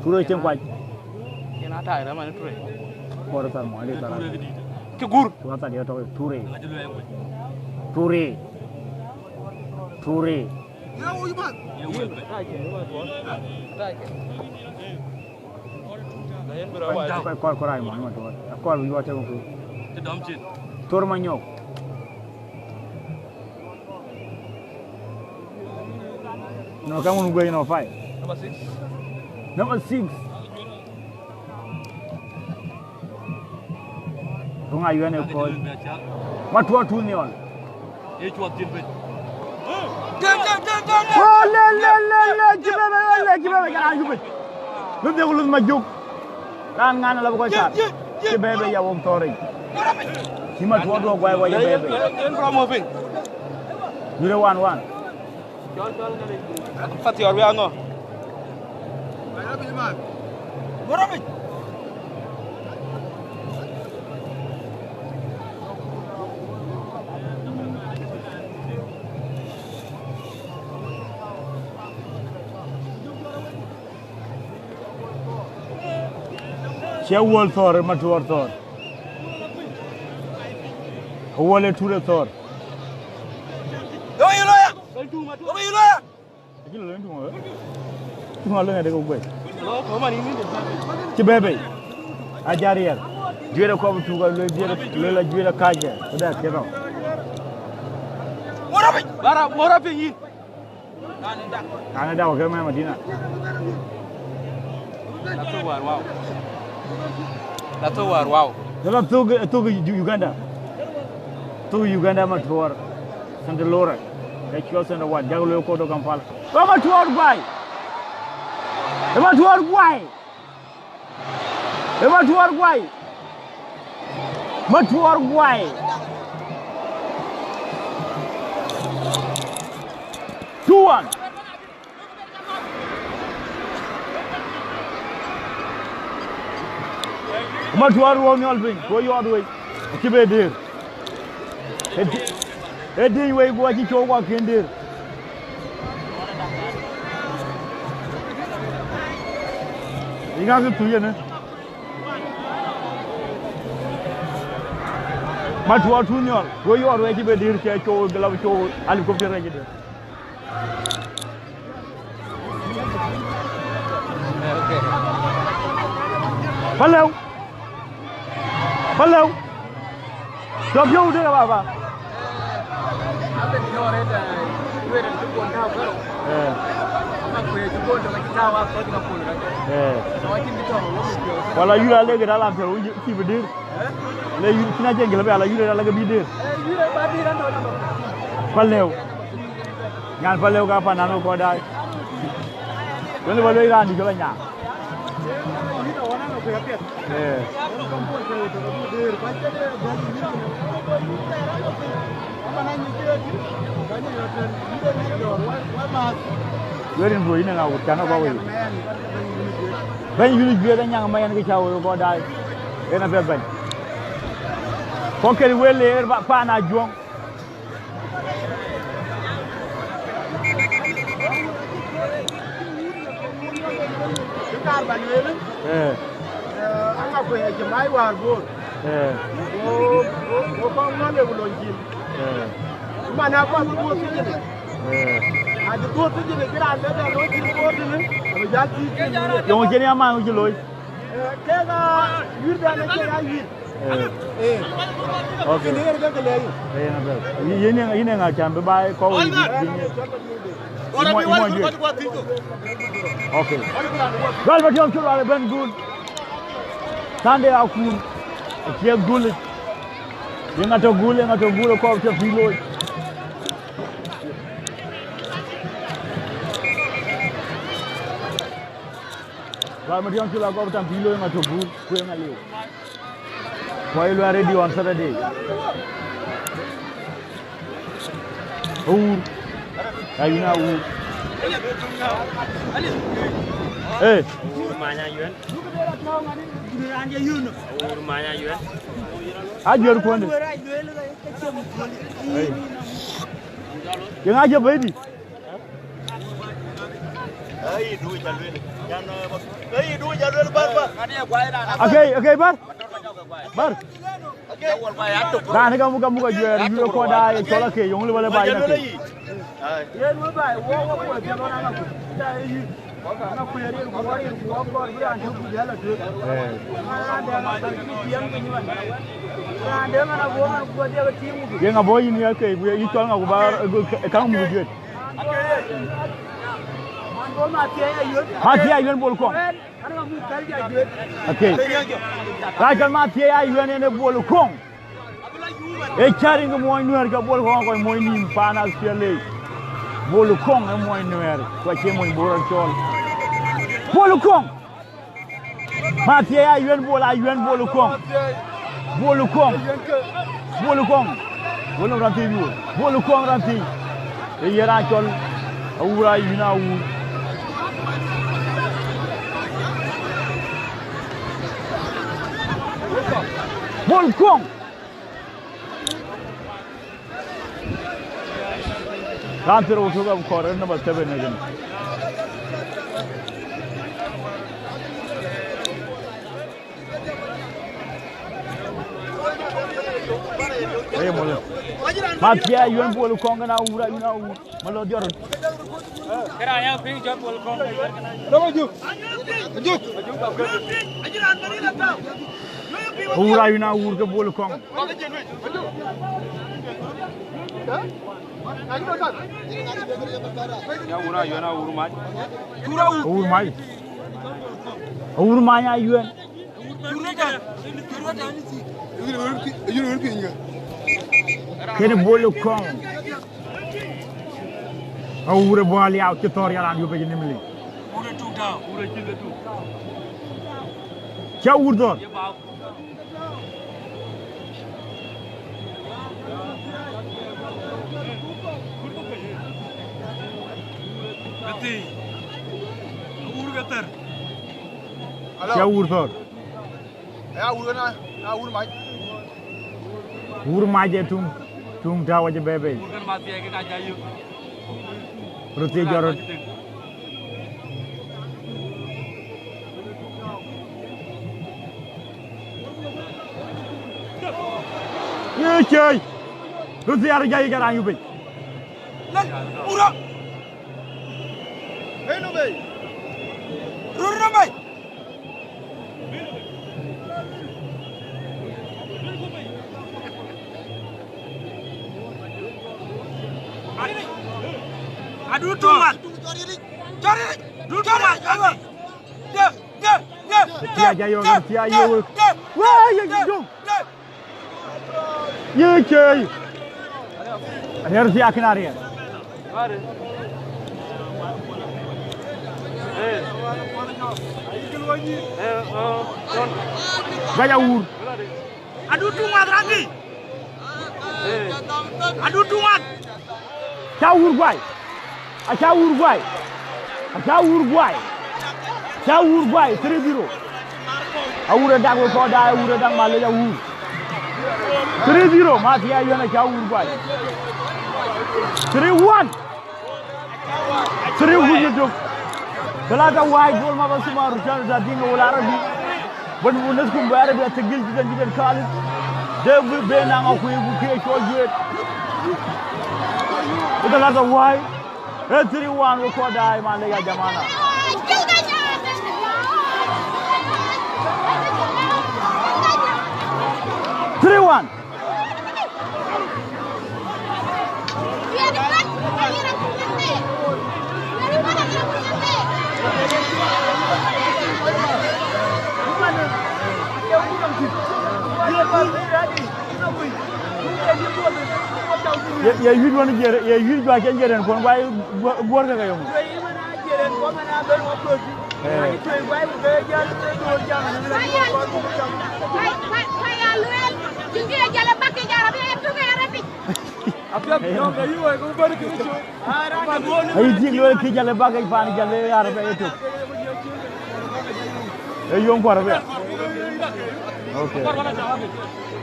Ture cïn kuac. Yen atai rɛ̈m ani Ture. Kɔɔr thar mɔ, ani thar. Cï gur. Tura thar diɛ tɔ̈ Ture. Ture. Ture. Kɔɔr, kɔɔr, kɔɔr ai mɔ, mɔ tuɔɔr. Kɔɔr yuɔ tëŋ ku. Tor Manyok. No, kaŋ wun guëc no five. Number six. Number six. Ruŋ ayuɛn ë kɔc. Matuɔɔr tu nhiɔl. Oh, le, le, le, le, cï bɛ̈ɛ̈i, le, cï bɛ̈ɛ̈i, jɔt raan yup. Luth de ku luth Majuk. Raan ŋan ala bï kɔc tar. Cï bɛ̈ɛ̈i ya wok thɔɔr yic. Cï Matuɔɔr duɔ̈k guai wɔ cï bɛ̈ɛ̈i. Yen, yen, yen, yen, wan, wan. Pathiɔ̈r wek aŋɔ. Cie Awuɔl thɔ̈r, Matuɔɔr thɔ̈r. Awuɔl ë Ture thɔ̈r. Acï lɔ lony tuŋ, eh? Tuŋ alony adek guëc. Cï bɛ̈ɛ̈i bei. Aja riɛl. Juëc ë kɔp tuk, luel juëc, luel ajuëc ë kacë. Këda kiɛ̈t rɔt. Bara, mora piny yïn. Raan ë dak ke mɛn Madina. Lathou war, wow. Lathou war, wow. Jɔl a thök, thök Uganda. Thök Uganda Matuɔɔr. Santa Laura. Ke cuɔl Santa Wat. Jak luel kodo Kampala. Ë Matuɔɔr guai. Ë Matuɔɔr guai. Ë Matuɔɔr guai. Matuɔɔr guai. Two one. Matuɔɔr ruɔ̈ɔ̈k nhiɔl piny, ku yɔɔt wei, acï be dëër. Ë di-, ë diëc wei, ku acï cɔk wakën dëër. Yïn ŋa kë thuc ënë? Matuɔɔr tu nhiɔl, ku yɔɔt wei, acï be dëër, cï cɔk, gëlap cɔk, helicopter rɛc dëër. Palëu. Palëu. Tɔ piɔ̈u dek baba. Eh. Eh. Wala yura lege dala piɔ̈u, cï bï dëër. Le yïn cïn a jëŋ gël bï ala yïn ala ke bï dëër. Palëu. Nyan palëu ka pan nanu kɔc daai. Wël ba luɔi raan dï jɔl a nyaŋ. Eh. Wërin bro, yïn ë ŋa wut cän ë kɔc wei. Bɛ̈ny yïn juëc anyaŋ ma yɛn kë cä wei kɔc daai. Yen apiɛth bɛ̈ny. Kɔc kën wël leer ba, paan Ajuɔŋ. Ba lueel, eh, eh, aŋa kuɛɛr cï mac wäär Bor. Eh. Go, go, go kɔŋ nɔn ye ku lony cin. Eh. Man a kɔn bï Bor thiëc ënë. Eh. Acï Bor thiëc ënë, cï raan bɛ bɛ lony cin Bor tënë, abï jäl thiëc cin ënë. Yöŋ cïn ya man wïc looi. Eh, kek a wïïr bɛ̈n acï ya wïïr. Eh. Eh. Okay. Kën yer ke ke lɛ̈i. Eh, yen abɛ̈. Yïn, yïn, yïn ŋa cam bï baai kɔ̈u yï bï, bï, bï, bï, bï, bï, bï, bï, bï, bï, bï, bï, bï, bï, bï, okay. Lual Matiɔŋ cï lual ëbɛ̈n gul. Sunday akun. Acie gul. Yeŋa tɔ̈ gul, yeŋa tɔ̈ gul, kɔɔr cï pïïr looi. Lual Matiɔŋ cï lual kɔɔr tam pïïr looi, yeŋa tɔ̈ gul, ku yeŋa liu. Why you are ready on Saturday? Awur. Ayuɛn Awur. Eh. Awur many Ayuɛn. Awur many Ayuɛn. Ajuɛɛr kuɔnde. Hey. Yeŋa cï bɛ̈i dï? Ei, du ca luel. Yan, eh, ei, du ca luel, bar, bar. Okay, okay, bar. Bar. Raan ka muk, ka muk ajuɛɛr, yï kɔn daai, cɔl ake, yöŋ lë bä lë baai na ke. Ai. Yen wë baai, wɔ, wɔ, wɔ, jalo na ku. Da yi. Na ku yeri ku wari ku wɔ, wɔ, raan ku jalo tu. Eh. Raan de na ku tiɛm ku nyuan. Raan de na ku wɔ, ku dia ku tiɛm ku. Yeŋa bɔ̈ yïn ya ke, yï cɔl ŋa ku ba, eh, kaŋ muk juet. Mathiɛɛi Ayuɛn Bol Kɔŋ. Okay. Rac cɔl Mathiɛɛi Ayuɛn yen ë Bol Kɔŋ. Ee cäär yen ke muɔny Nuɛɛr ke Bol Kɔŋ kɔc muɔny nïïm paan Australia. Bol Kɔŋ ë muɔny Nuɛɛr, ku acie muɔny Bor rɔt cɔɔl. Bol Kɔŋ. Mathiɛɛi Ayuɛn Bol, Ayuɛn Bol Kɔŋ. Bol Kɔŋ. Bol Kɔŋ. Bol Kɔŋ raan thiëc, Bol. Bol Kɔŋ raan thiëc. Ee yen raan cɔl Awur, Ayuɛn Awur. Bol Kɔŋ. Raan thiëër ku tök abï kɔɔr ë number seven ë kënë. Aye mɔlë. Mathiɛɛi Ayuɛn Bol Kɔŋ kën Awur, Ayuɛn Awur. Malɔ diɔr. Kera ya piŋ jɔt Bol Kɔŋ. Dɔm ajuk. Ajuk. Awur, Ayuɛn Awur ke Bol Kɔŋ. Ya Awur, Ayuɛn Awur mac. Awur mac. Awur mac Ayuɛn. Kënë Bol Kɔŋ. Awur ë bɔ̈ aliau cï thɔ̈r ya raan yup ë cï nïm lik. Cä Awur thɔ̈r. Cä Awur thɔ̈r. Ya Awur na, ya Awur mac. Awur mac ë tuŋ, tuŋ tääu acï bɛ̈ɛ̈i bei. Röt thiëc jɔt röt. Ye cëi. Röt thiëc arëc jai ke raan yup bei. Lal, ura. Röt nɔm bei. Adu tuŋ wan. Cɔri, cɔri, du tuŋ wan. Dep, dep, dep. Tia ja yo, tia yo. Wah, ye dum. Ye cëi. Ariɛr thiakin ariɛr. Gac Awur. Adu tuŋ wan raki. Adu tuŋ wan. Cä Awur guai. Acä Awur guai. Acä Awur guai. Cä Awur guai, three zero. Awur ë dak wek kɔc daai, Awur ë dak malec Awur. Three zero, Mathiɛɛi Ayuɛn acä Awur guai. Three one. Three one ë tök. Talata wahid, gol ma basuma, Rushan Zadin wala Arabi. Ban bu naskum bi Arabi, athagil jiddan jiddan khalis. De bi ben na akui bu ke chol juet. Talata wahid. Eh, three one, we call die, man, ya jamana. Three one. Ye, ye yuc wën jiɛr, ye yuc juak cï jiɛr en kuɔn guai guɔ-, guɔ̈r ke ke yom. Eh. Ayi tik luel ki jale bak ke pan jale Arabia yetok. E yom ku Arabia. Okay.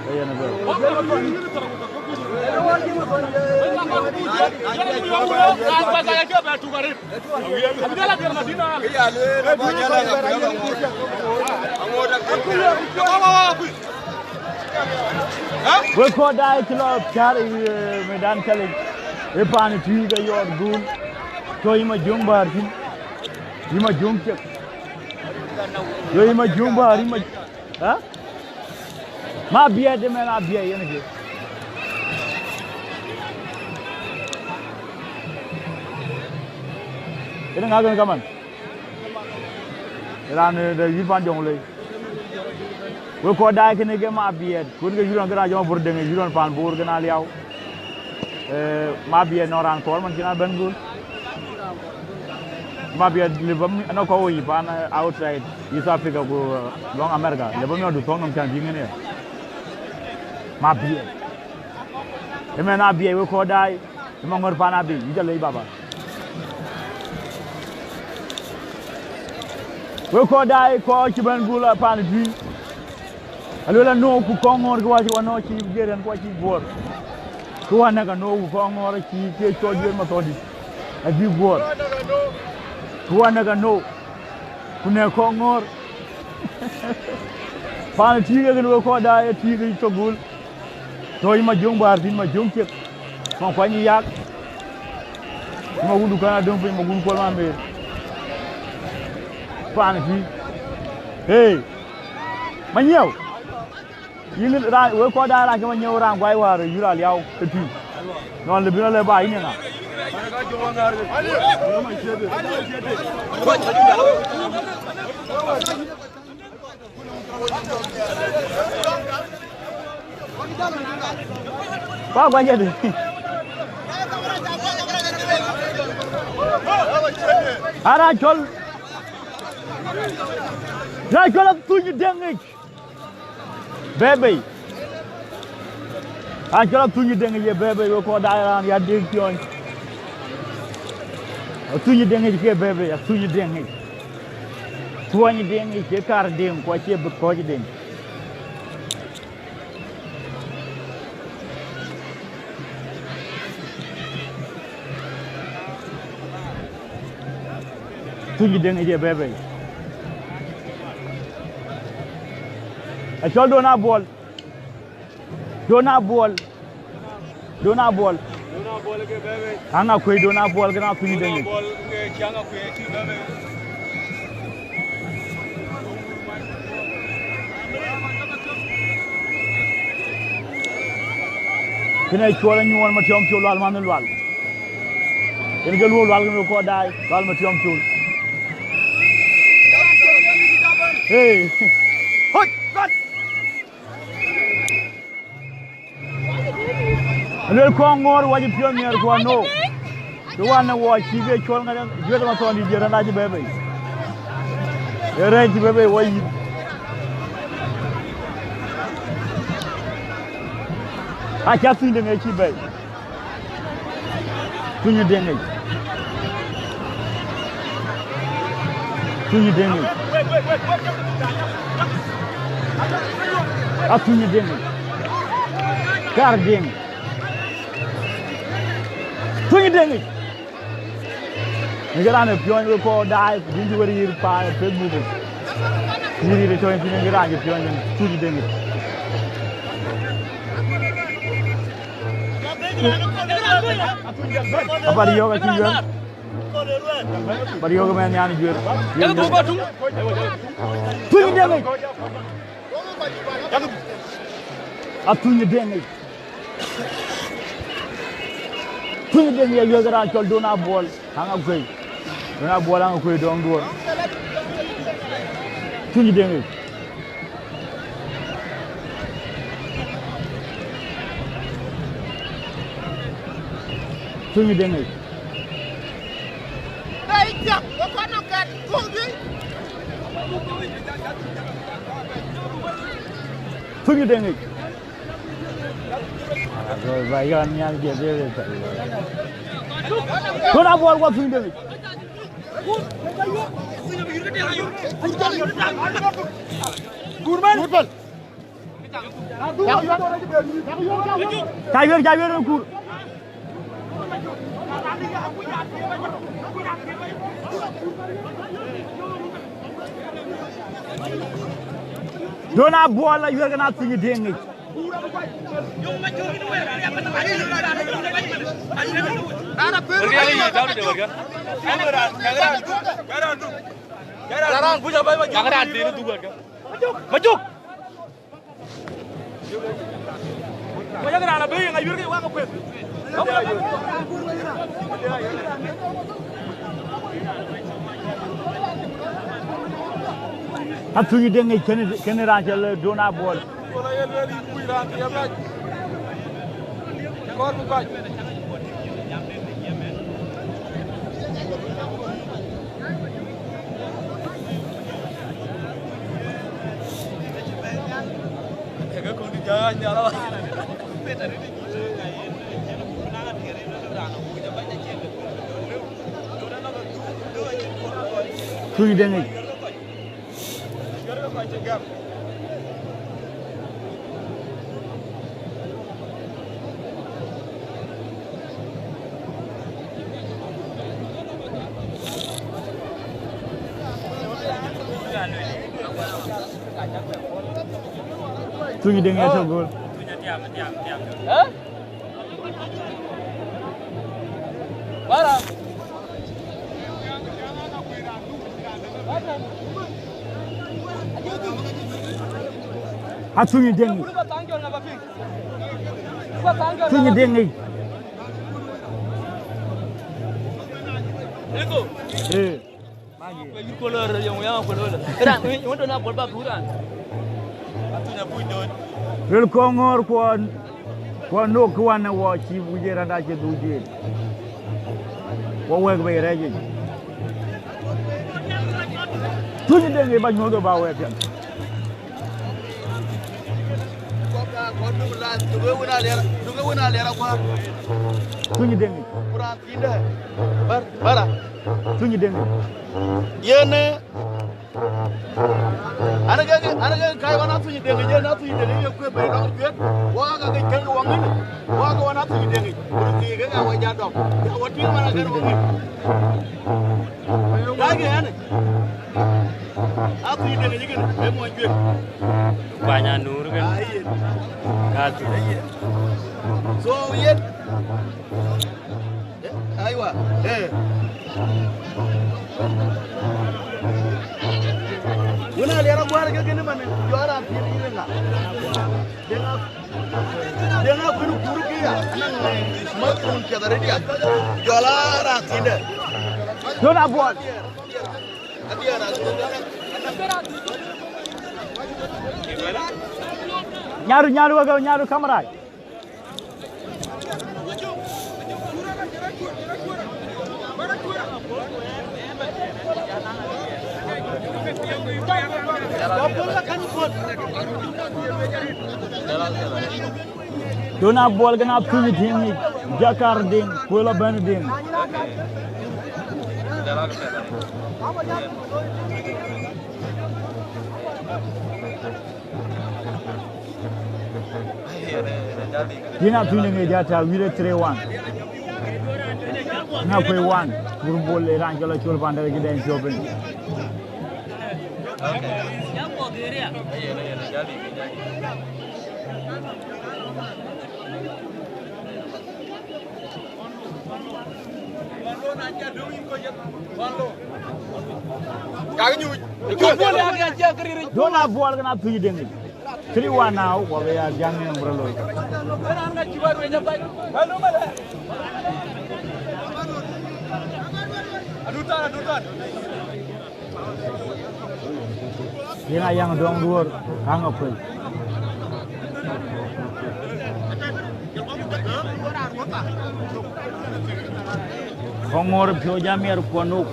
E yen bɛ. Wek kɔc daai cï lɔ piäär, eh, medan challenge. E paan tui ke yɔɔt guun. Tɔ yï ma jöŋ bäär thïn. Yï ma jöŋ cek. Yo yï ma jöŋ bäär, yï ma, ha? Ma biɛt de mɛn a biɛt yen ke. Yen ŋa kën kaman? Raan, eh, de yï pan jɔŋ lei. Wek kɔc daai kënë ke ma biɛt, kun ke yurɔn ke raan jɔŋ Bor Deŋ, yurɔn pan Bor ke na liau. Eh, ma biɛt nɔn raan kɔɔr man cïn a bɛ̈n gol. Ma biɛt lëbë mi-, anɔ kɔc woi pan, eh, outside East Africa ku, eh, lɔŋ America. Lëbë mi adu thɔŋ nɔm can bï ŋën ya. Ma biɛt. Ëmɛn a biɛt wek kɔc daai. Ë Maŋɔ̈r pan abï, yï jɔ lec baba. Wek kɔc daai kɔc cï bɛ̈n gul a pan tui. Aluel anɔ̈k ku kɔŋ ŋɔ̈ɔ̈r kë wä cï wä nɔ̈k cï guiëër ɛn ku acï guɔ̈ɔ̈r. Kë wä näk anɔ̈k ku kɔŋ ŋɔ̈ɔ̈r acï ke cɔl juëc mathoŋdït. Acï guɔ̈ɔ̈r. Kë wä näk anɔ̈k. Ku nɛ̈k kɔŋ ŋɔ̈ɔ̈r. Pan tui kek kën wek kɔc daai ë tui kë cök gul. Tɔ yï ma jöŋ bäär thïn, ma jöŋ ciek. Ma kuany yak. Ma wundu kan adöŋ piny, ma wun kuɔl ma mer. Pan tui. Hey. Ma nyiɛu. Yïn raan, wek kɔc daai raan cï ma nyiɛu raan guai wäär yur aliau ke tui. Nɔn lë bïn alë ba yïn ë ŋa? Ba guac ëdï. Ara cɔl. Ra cɔl athuny Deŋic. Bɛ̈ɛ̈i bei. Ra cɔl athuny Deŋic ye bɛ̈ɛ̈i bei, wek kɔc daai raan ya dek piɔny. Athuny Deŋic ke bɛ̈ɛ̈i bei, athuny Deŋic. Thuɔny Deŋic ke kar Deŋ, ku acie bï kɔc Deŋ. Thuny Deŋic ye bɛ̈ɛ̈i bei. Acɔl Don Abuɔl. Don Abuɔl. Don Abuɔl. Aŋa kuëi Don Abuɔl kën athuny Deŋic. Kënë cuɔl anyuɔɔn ma tiɔm col lual man lual. Yen ke luɔ̈k lual kën kɔc daai, lual ma tiɔm col. Hey. Hoi, God. Aluel kɔŋ ŋɔ̈ɔ̈r wac piɔ̈n nhiɛɛr ku anɔ̈k. Ke wan në wɔ cï ke cɔl ŋa juëth ma thɔn dït jiëër rɛn acï bɛ̈ɛ̈i bei. Ee rɛɛc cï bɛ̈ɛ̈i bei wɔ yïth. Aca thuny Deŋic cï bɛ̈ɛ̈i. Thuny Deŋic. Thuny Deŋic. Athuny Deŋic. Kar Deŋ. Thuny Deŋic. Në ke raan ë piɔ̈ny we kɔɔr daai, ku dïn cï we riir pa Facebook. Yï riir ë tɔ̈ yïn thïn, në ke raan cï piɔ̈ny yen, Tuny Deŋ. Apat yɔ̈ɔ̈k acï yuɛ̈r. Apat yɔ̈ɔ̈k ë mɛn nhial juëër. Tuny Deŋ. Atuny Deŋ. Tuny Deŋ ya yuɛ̈k raan cɔl Don Abuɔl, aŋa kuei. Don Abuɔl aŋa kuei dɔŋ duɔ̈ɔ̈r. Tuny Deŋ. Tuny Deŋ. Tuny Deŋ. Ba yɔn nhial jɛ bebe. Don Abuɔl wa Tuny Deŋ. Gurman. Ca yuer, ca yuer në kur. Don Abuɔl la yuer kena Tuny Deŋ ŋic. Majuk. Ku yak raan abï ŋa yuërkï wak akueth. Atuny Deŋ ŋic kënë, kënë raan cɔl Don Abuɔl. Tuny Deŋ ŋic. Tuny Deŋ ya tɔ̈ göl. Bara. Atuny Deŋ. Tuny Deŋ ŋic. Eh. Ril kɔŋ ŋɔ̈ɔ̈r kuɔn, kuɔn nok kë wan ë wɔ cï wuc ë randa cï dhuk jiëëc. Wɔ wɛ̈k bei rɛ̈ɛ̈c yic. Tuny Deŋ ë ba nyuɔ̈th ë ba wɛ̈k piɛth. Tuny Deŋ. Bara. Tuny Deŋ. Yen, eh, An ke, an ke kai wan Atuny Deŋ, yen Atuny Deŋ ye kuet bei lɔŋ cuet. Wa ka ke kɛn wang ni. Wa ka wan Atuny Deŋ. Ti ke ka wa ja dɔm. Ya wa ti man ke wang ni. Ka ke an. Atuny Deŋ ye ke e mo cuet. Banya nur ke. Ai. Ka tu. So yen. Aywa, eh. Wën a liɛr aguaar ke kënë man, jɔɔr a piɛth yïn ëŋa? Deŋ a, deŋ a kuën kuur ke ya, anɔŋ, eh, ma kuun piɛth arëët ya. Jɔl a raan thiindɛ. Don Abuɔl. Adiɛɛr a thiindɛ. Nyaru, nyaru, nyaru, kamera. Don Abuɔl kën Atuny Deŋ, Jakar Deŋ, Kuela Bɛ̈n Deŋ. Yïn Atuny Deŋ ë jat tääu wïïr ë three one. Na kuëë wan, Kur Bol ë raan cɔl Acol Panda ke cï dɛn cuɔp piny. Don Abuɔl kën Athuc Deŋic. Three one now, wabë ya jam në ŋuɔ̈t looi. Yen Ayaŋ Dɔŋ Duɔ̈ɔ̈r, Aŋakuei. Kɔŋɔ̈ɔ̈r piɔ̈u jam miɛt kuɔn nuk.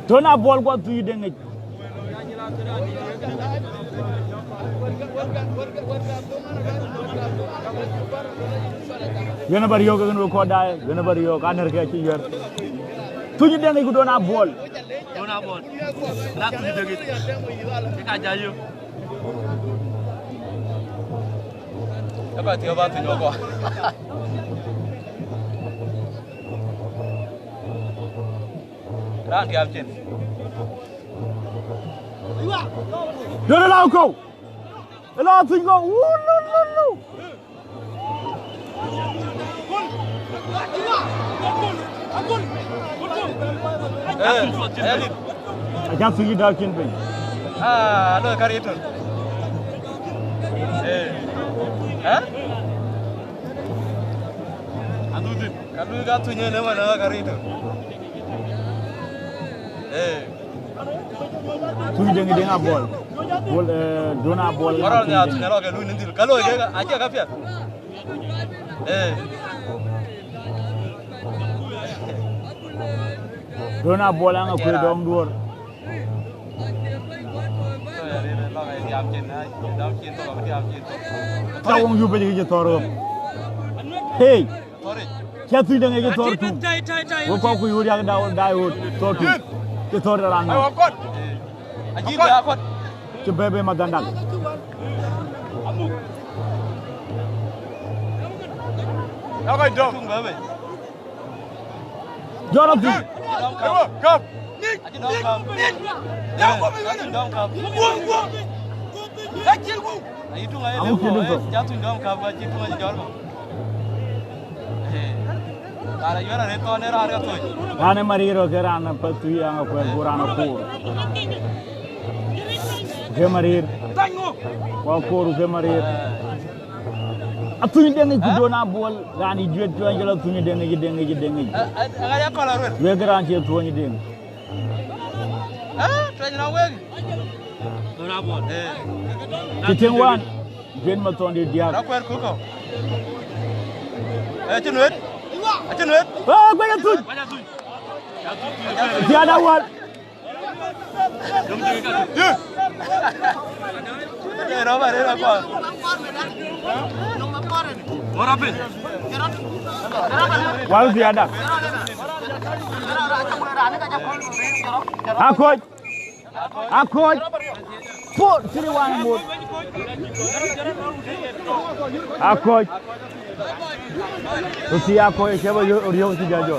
Don Abuɔl ku Athuc Deŋic. Yen ë bä riɔ̈ɔ̈k, yen ë bä riɔ̈ɔ̈k, anɛ̈r ke cï yuɛ̈r. Athuc Deŋic ku Don Abuɔl. Don Abuɔl. Na Athuc Deŋic. Ke ka jai yök. Ë kɔc thiɔ̈k bä Athuc wä kɔ̈k. Raan tiam cin. Don ë la kɔ̈u. Ë la Athuc kɔ̈u. Wu, lu, lu, lu. Eh, eh, Aca Athuc dääk cin piny. Ah, alo, kari itu. Eh. Eh? Ka luui ka Athuc ënë man, aa, ka rëër tök. Ee. Athuc Deŋic, Deŋ Abuɔl. Buɔl, ee, Don Abuɔl. Ŋɔrɔ Athuc ne Deŋic. Athuc ne rɔ ke luui ni dhil. Ka looi ke, acie ka piɛth. Ee. Don Abuɔl, Aŋakuei, Dɔŋ Duɔ̈ɔ̈r. Tɔ̈ wöŋ yup ëcï kë cï thɔ̈r ɣöm. Hey! Cï Athuc Deŋic cï thɔ̈r tum. Wek kɔc ku yöör yak daai ɣöt thɔ̈r tum. Cï thɔ̈r raan nɔm. Cï bɛ̈ɛ̈i bɛ̈ɛ̈i madhandak. Jɔt Athuc. Kap. Aŋu cïn thok. Raan ë Marir ke raan ë Pathuyith, Aŋakuei, ku raan ë koor. Ke Marir. Ku akoor ke Marir. Athuny Deŋic ku Don Abuɔl, raan ë juëc tuɔny jɔl Athuny Deŋic, Deŋic, Deŋic. Wek raan cie tuɔny Deŋ. Tuɔny na wek. Don Abuɔl. Ee. Cï tiŋ wan, Jane Mathɔndït diäk. Rakuɛr kukɔ. Ee, cï nuet. Acï nuet. Ee, guɛc Athuny. Thiaada wal. Wal thiaada. Akoc. Akoc. Four, three, one, mot. Akoc. Ku cï Akoc, cï bä riɔ̈ɔ̈k cï jɔ jɔ.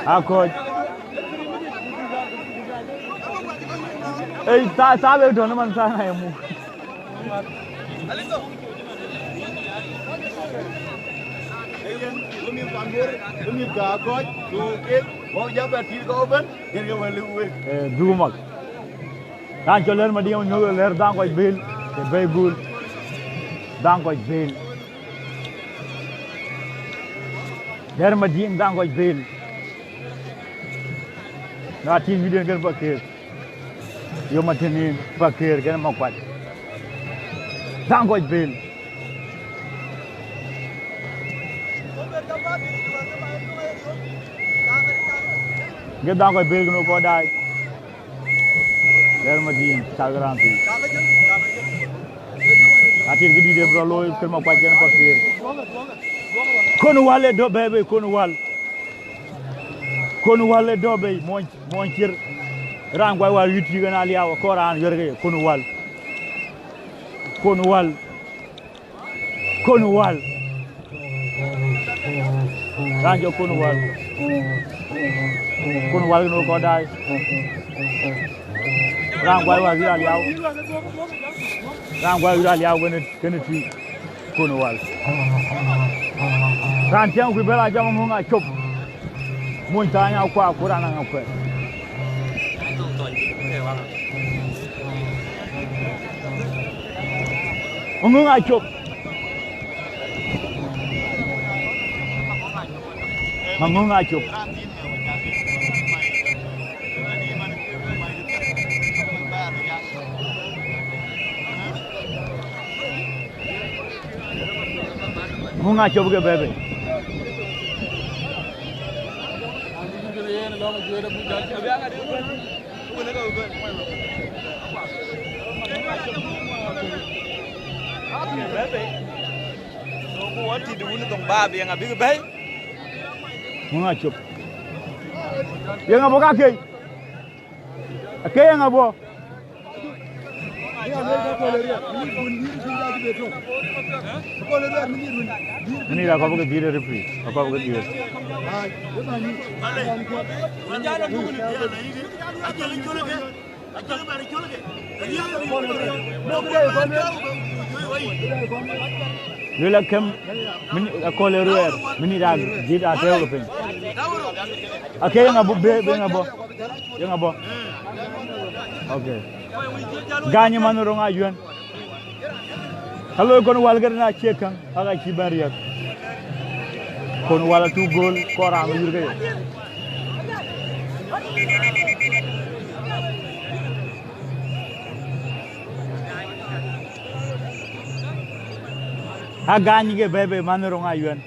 Akoc. Ei, thaa, thaa be tɔ̈ në man thaa na ye muk. Ee, dhuk mak. Raan cɔl Lɛ̈r Madiŋ nyuɔ̈th Lɛ̈r Dhaŋ Kɔc Bel, ke bɛ̈i gul. Dhaŋ Kɔc Bel. Lɛ̈r Madiŋ Dhaŋ Kɔc Bel. Na tïŋ video kën Pakëër. Yom atënin Pakëër kën Makuac. Dhaŋ Kɔc Bel. Ke Dhaŋ Kɔc Bel kën kɔc daai. Lɛɛr Madin, cak raan thii. Atir këdït ë bï rɔ looi, kën Makuac kën Pakëër. Kon Wäl ë dɔ̈ bɛ̈ɛ̈i bei, Kon Wäl. Kon Wäl ë dɔ̈ bei, mony, mony cier. Raan guai wäär yït yïk en aliau, akɔɔr raan yuɛ̈r ke ye, Kon Wäl. Kon Wäl. Kon Wäl. Raan jɔ Kon Wäl. Kon Wäl kën wek kɔc daai. Raan guai wäär yït aliau. Raan guai yït aliau kënë, kënë tui. Kon Wäl. Raan tiɛŋ kuc bɛ̈l a jam Maŋöŋ Acop. Mony thaany akuaak ku raan aŋa kuɛth. Maŋöŋ Acop. Maŋöŋ Acop. Maŋöŋ Acop ke bɛ̈ɛ̈i bei. Maŋöŋ Acop. Yeŋa bɔ̈ kakei. Akei yeŋa bɔ̈. Mini la kɔp ke dhil referee, kɔp ke dhil. Luel akëm, mini akɔl ë ruɛɛr, mini dak dhil atëëu ke piny. Akei yeŋa bɔ̈, be, be yeŋa bɔ̈. Yeŋa bɔ̈. Okay. Gany man röŋ ayuɛn. Ka loi Kon Wäl kënë acie käŋ, aka cï bɛ̈n riɛk. Kon Wäl atuk gööl, kɔɔr raan bï yïr ke ye. A gany ke bɛ̈ɛ̈i bei man röŋ ayuɛn.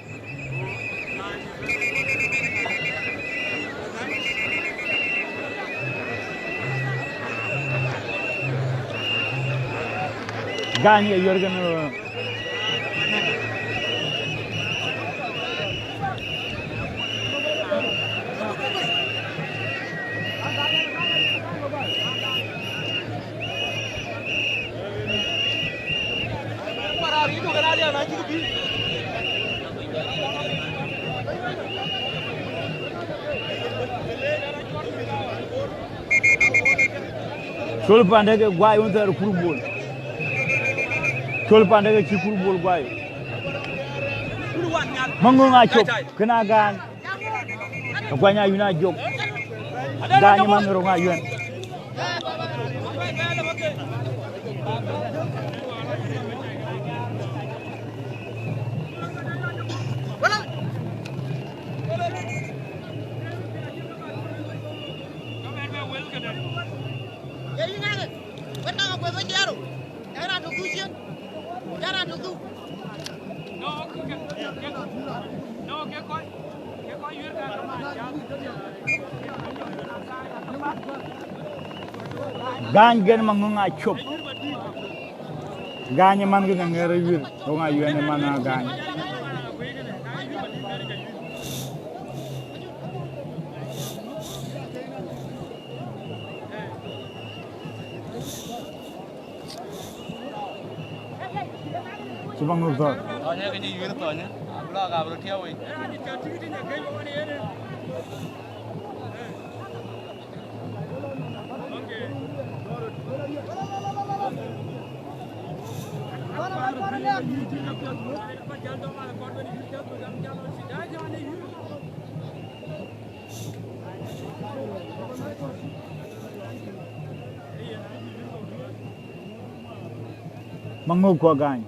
Gany ye yuɛ̈r kën. Col pande ke guai wun thɛɛr kur bol. Col pande ke cï kur bol guai. Maŋöŋ Acop, kën a gany. Akuany ayuɛn ajok. Gany man röŋ ayuɛn. Gany gen Maŋöŋ Acop. Gany man ke ŋɛŋɛr wiir, ŋa yuɛn man a gany. Cï Maŋöŋ thɔ̈r. Thɔnyë ke cï yuɛn thɔnyë. Abla ka bro tiawi. Maŋöŋ kuɔ gany.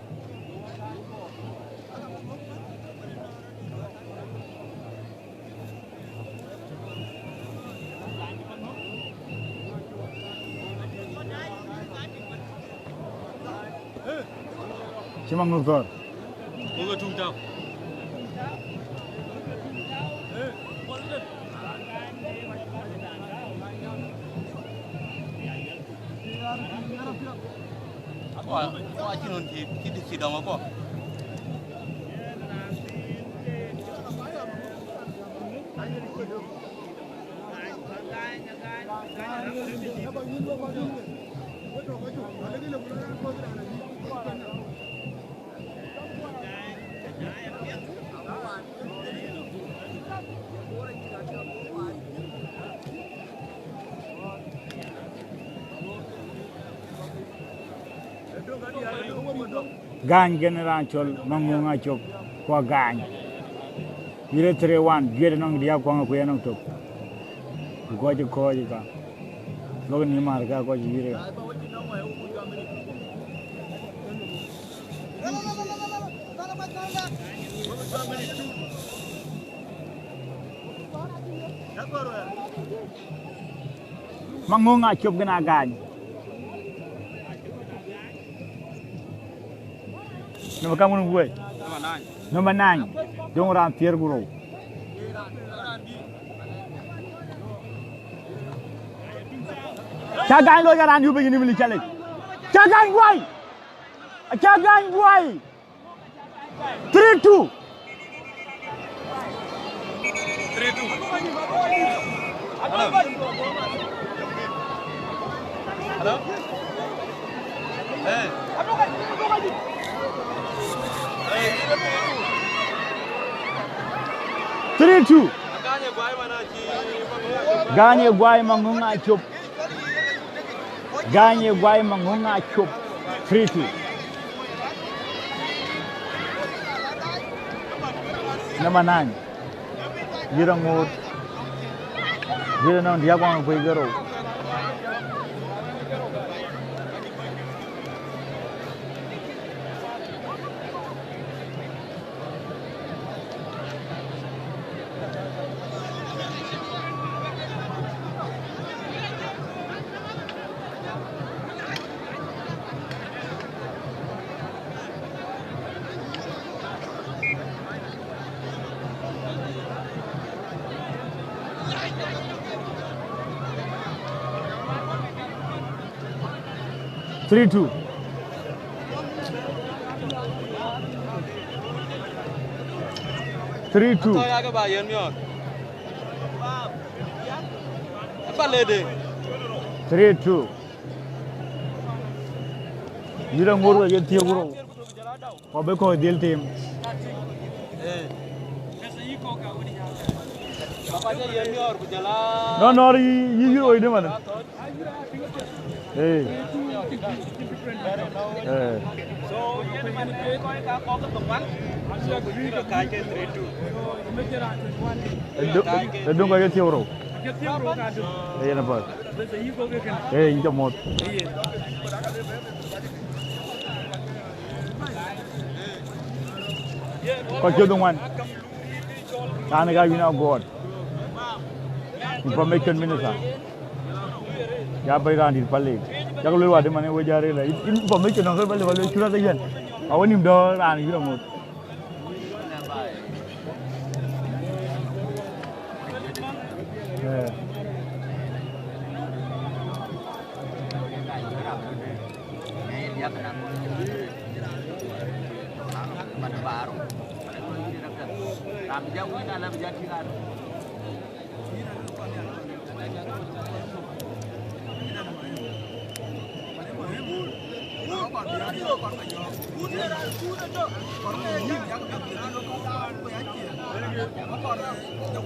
Cï Maŋöŋ thɔ̈r. Wek ë tuŋ tau. Wa, wa cïn ɣön cï, cï, cï dɔm akɔ. Gäny kën raan cɔl Maŋöŋ Acop, ku Agäny. Yïr ë three one, juëc ënɔŋ diäk kuɔŋ ku yen nɔŋ tök. Ku kɔc ë kɔc ë ka. Duɔ̈k nï määr ka kɔc yïr ë. Maŋöŋ Acop kën Agäny. Number kaŋ wun wei? Number nine. Döŋ raan thiëër ku rou. Cä Gäny looi, raan yup ë yïn ë mili cä lec. Cä Gäny guai. Cä Gäny guai. Three two. Three two. Hello? Hello? Hey. Three two. Gäny ë guai Maŋöŋ Acop. Gäny ë guai Maŋöŋ Acop. Three two. Number nine. Yïr aŋoot. Yïr ënɔŋ diäk kuɔŋ ku rou. Three two. Three two. Atɔ̈ ya ke ba yen miɔɔr. Apa lede. Three two. Yïr aŋoot wek ye thiëër ku rou. Kɔ bï kɔ̈ɔ̈c dhil tim. Nɔn nɔɔr yï, yï, yï roi dï man. Ee. Ee. Ë döŋ, ë döŋ kɔc ke thiëër rou. Ee, yen apath. Ee, yïn ca muɔ̈th. Kɔc cuëth ŋuan. Raan ë ka yïn a gɔɔt. Information minister. Ya bɛ̈i raan dït Palik. Yak luel wädë man ë we jä rëër la. Information nɔn kë Palik, Palik cï rɔt ë yɛn. Awä nïm dɔ̈ɔ̈r raan yïn aŋoot. Eh.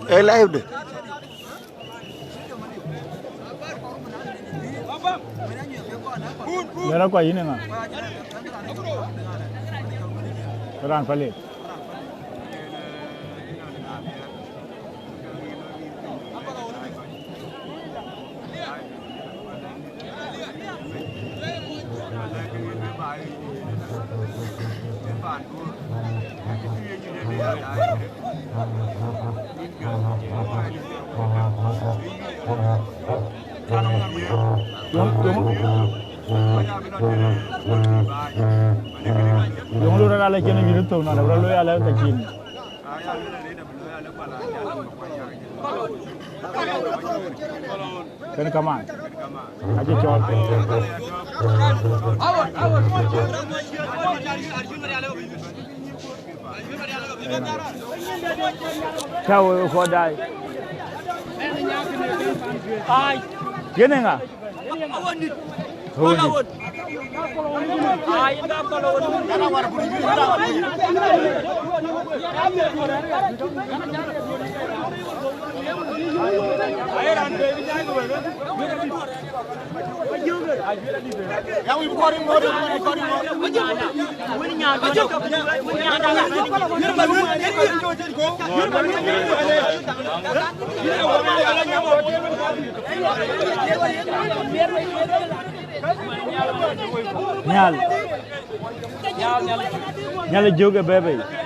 Ee live de. Yɛn rɔt kua yïn ë ŋa? Raan Palik. Yöŋ, yöŋ, yöŋ rɔt ala cïn yïn thok nɔn, rɔt looi ala ka cïn. Kën kaman. Acï cɔl. Cä we kɔc daai. Yen ë ŋa? Awun dït. Nhial. Nhial ë jök ë bɛ̈ɛ̈i bei.